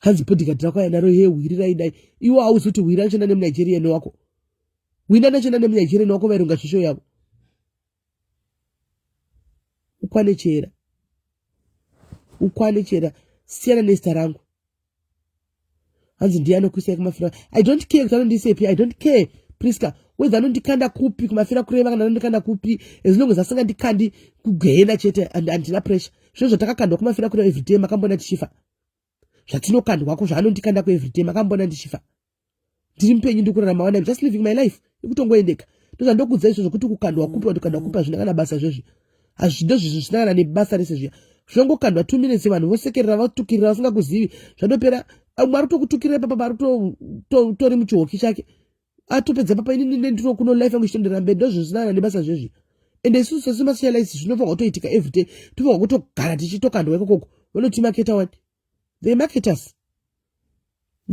hanzi bodyguard rako yanaro he hwirirai dai iwo hauzi kuti hwira ndichienda nemunigerian wako hwina ndichienda nemunigerian wako vaironga shisho yavo ukwane chera ukwane chera siyana nezita rangu hanzi ndiye anokuisai kumafira i don't care kuti anondiisepi i don't care priska whether anondikanda kupi kumafira kureva kana anondikanda kupi as long as asingandikandi kugehena chete handina pressure zvino zvatakakandwa kumafira kureva everyday makambona tichifa zvatinokandwako zvaanondikandako everyday makambona ndichifa ndiri mupenyu ndiri kurarama wana just living my life ikutongoendeka ndozvandokudza izvo zvokuti kukandwa kupi wandokandwa kupi hazvina kana basa zvezvi hazvindo zvezvi zvisina kana nebasa rese zviya zvongokandwa two minutes vanhu vosekerera vatukirira vasingakuzivi zvatopera umwe ari kutokutukirira ipapa ari kutori muchihoki chake atopedza papa inini ndendiro kuno life yangu ichitondera mberi ndozvo zvisina kana nebasa zvezvi ende isusu sesumasocialites zvinofanirwa kutoitika everyday tofanirwa kutogara tichitokandwa ikokoko vanotimaketa wani they market us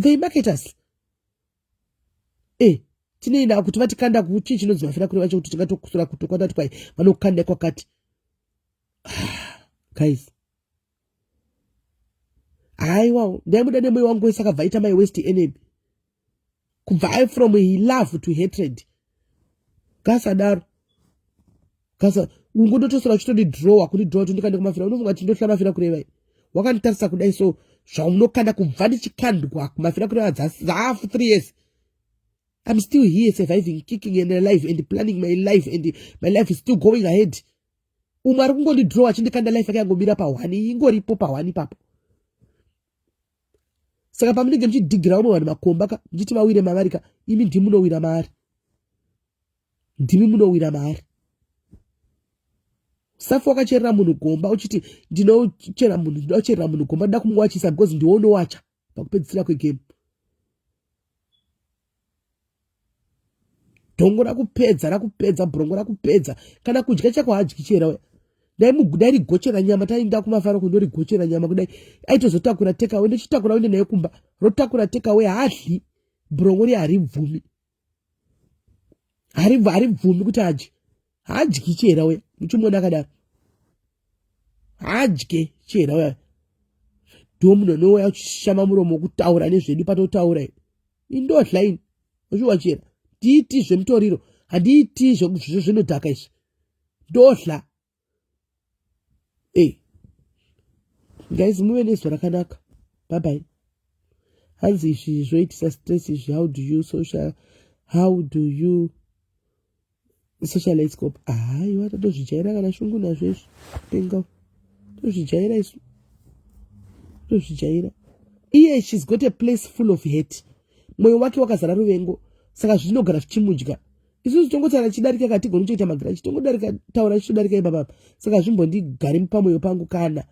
they market us e tinei navo kuti vatikanda kuchii chinonzi mafira kure vacho kuti tingatokusura kutokwata twai vanokanda kwakati Guys, haiwawo, ndaimuda nemwoyo wangu wese, akabva aita my worst enemy, kubva I from love to hatred. Kasadaro kasa ungondotosora uchitondidrowa, kundidrowa kuti ndikande kumafira. Unofunga kuti ndohla mafira kureva? Wakanditarisa kudai, so zvaunokanda kubva ndichikandwa kumafira kureva dzafu 3 years, I'm still here, surviving, kicking and alive and planning my life, and my life is still going ahead. Umwe ari kungondidrowa achindikanda, life yake yangomira pa1, ingoripo pa1 ipapo. Saka pamunenge muchidhigira vamwe vanhu makomba ka, muchiti vawire mavari ka, imi ndimunowira maari, ndimi munowira maari. Safi wakacherera munhu gomba uchiti ndinochera munhu, ndinocherera munhu gomba, ndoda kumuwachisa, because ndiwe unowacha pakupedzisira kwegame. Dhongo rakupedza, rakupedza, bhurongo rakupedza. Kana kudya chako haadyi chera. Ndairigochera nyama, taenda kumafaro kundorigochera nyama kudai, aitozotakura takeaway, ndochitakura uende naye kumba, rotakura takeaway. Haadyi bhurongo ri, haribvumi, haribvumi kuti adye. Haadyi chera uya, muchimuona akadaro, haadye chera uya. Ndo munhu anouya uchishama muromo wokutaura nezvedu patotaura. Indodla ini uchiwa chera, ndiiti zvemutoriro, handiiti zvinodhaka izvi, ndodla. Ei guys, muve nezuva rakanaka, bye bye. Hanzi izvi zvoitisa stress izvi. How do you socialize cop? Haiwa, tatozvijaira, kana shungu nazvo izvi, penga, tozvijaira isu, tozvijaira. Iye she's got a place full of hate, mwoyo wake wakazara ruvengo, saka zvinogara zvichimudya. Isusu tongotaura chidarika, katigoni kutoita magira, chitongodarika, taura chitodarika ipapapa. Saka zvimbondigari pamwoyo pangu kana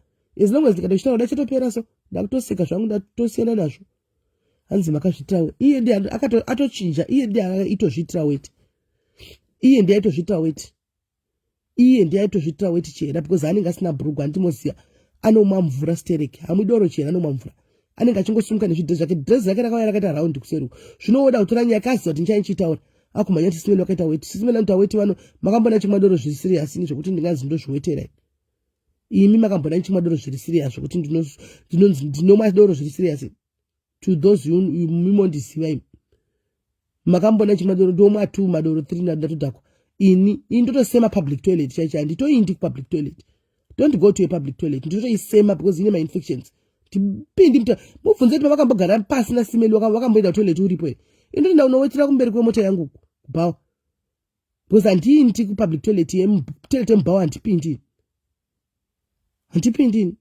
as long as ndikatochitaura da chatopera, so ndakutoseka zvangu, ndatosiyana nazvo. Hanzi makazviitira, iye ndi atochinja, iye ndi aitozviitira weti, iye ndi aitozviitira weti, iye ndi aitozviitira weti chera, because anenge asina bhurugwa. Handimoziya, anomwa mvura stereki, hamwidoro chera, anomwa mvura, anenge achingosimuka nezvidhirezi zvake. Dhirezi rake rakauya rakaita raundi kuseri. Zvinoda kutora nyaya, kaziva kuti ndichaichitaura, akumhanya kuti sisimeni wakaita weti, sisimeni anoita weti. Vano makambona chimwa doro zviri serious ini zvekuti ndinganzi ndozviwetera? Imi makambona chimwa doro zviri serious zvekuti ndinonzi ndinomwa doro zviri serious? To those mimondiziva imi, makambona chimwa doro ndomwa two madoro three, ndatodhakwa ini? Ini ndotosema public toilet chaicho, handitoindi kupublic toilet. Don't go to a public toilet, nditotoisema because ine mainfections. Tipindi muta mubvunze kuti pamakambogara pasi nasimeli, wakamboenda kutoilet uripo here? Indoti ndaunowetera kumberi kwemota yangu kubhawa, because handiindi kupublic toilet, toilet yemubhawa handipindi, handipindi.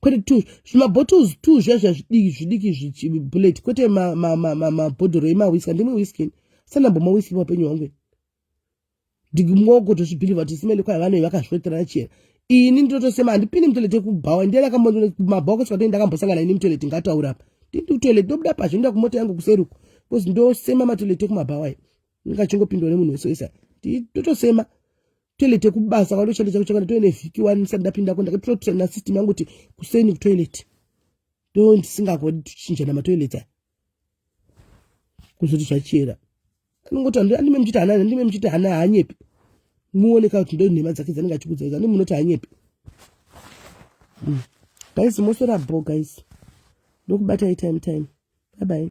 Kwete two zvimabottles two zviya zviya zvidiki zvidiki zvibulleti, kwete mabhodhoro emawhiski. Handimwe whisky, sandambomwa whisky paupenyu hwangu. Ndimwogotozvibhilivha kuti simele kwai vanhu vakazviweterana chera. Ini ndinotosema, handipindi mutoilet yekubhawa. Ndiyamabhawa kusvika toi ndakambosangana ini mutoilet, ngataura apa, ndindi kutoilet, ndobuda pazhe, ndoenda kumota yangu kuseruko, because ndosema matoilet ekumabhawa ai ndingachingopindwa nemunhu wese wese. Ndotosema toilet yekubasa kwandoshanda chako chakanda toine vhiki one ndisati ndapindako. Ndakatotraina system yangu kuti kuseni kutoilet, ndo ndisingagoni kuchinjana matoilets aya. Kuzoti zvachera, anongoti andime muchiti hana, andime muchiti hana hanyepi, muoneka kuti ndo nhema dzake dzanenge achikudza idzi. Andi munoti hanyepi. Guys, mosora bo guys, ndokubatai time time, bye bye.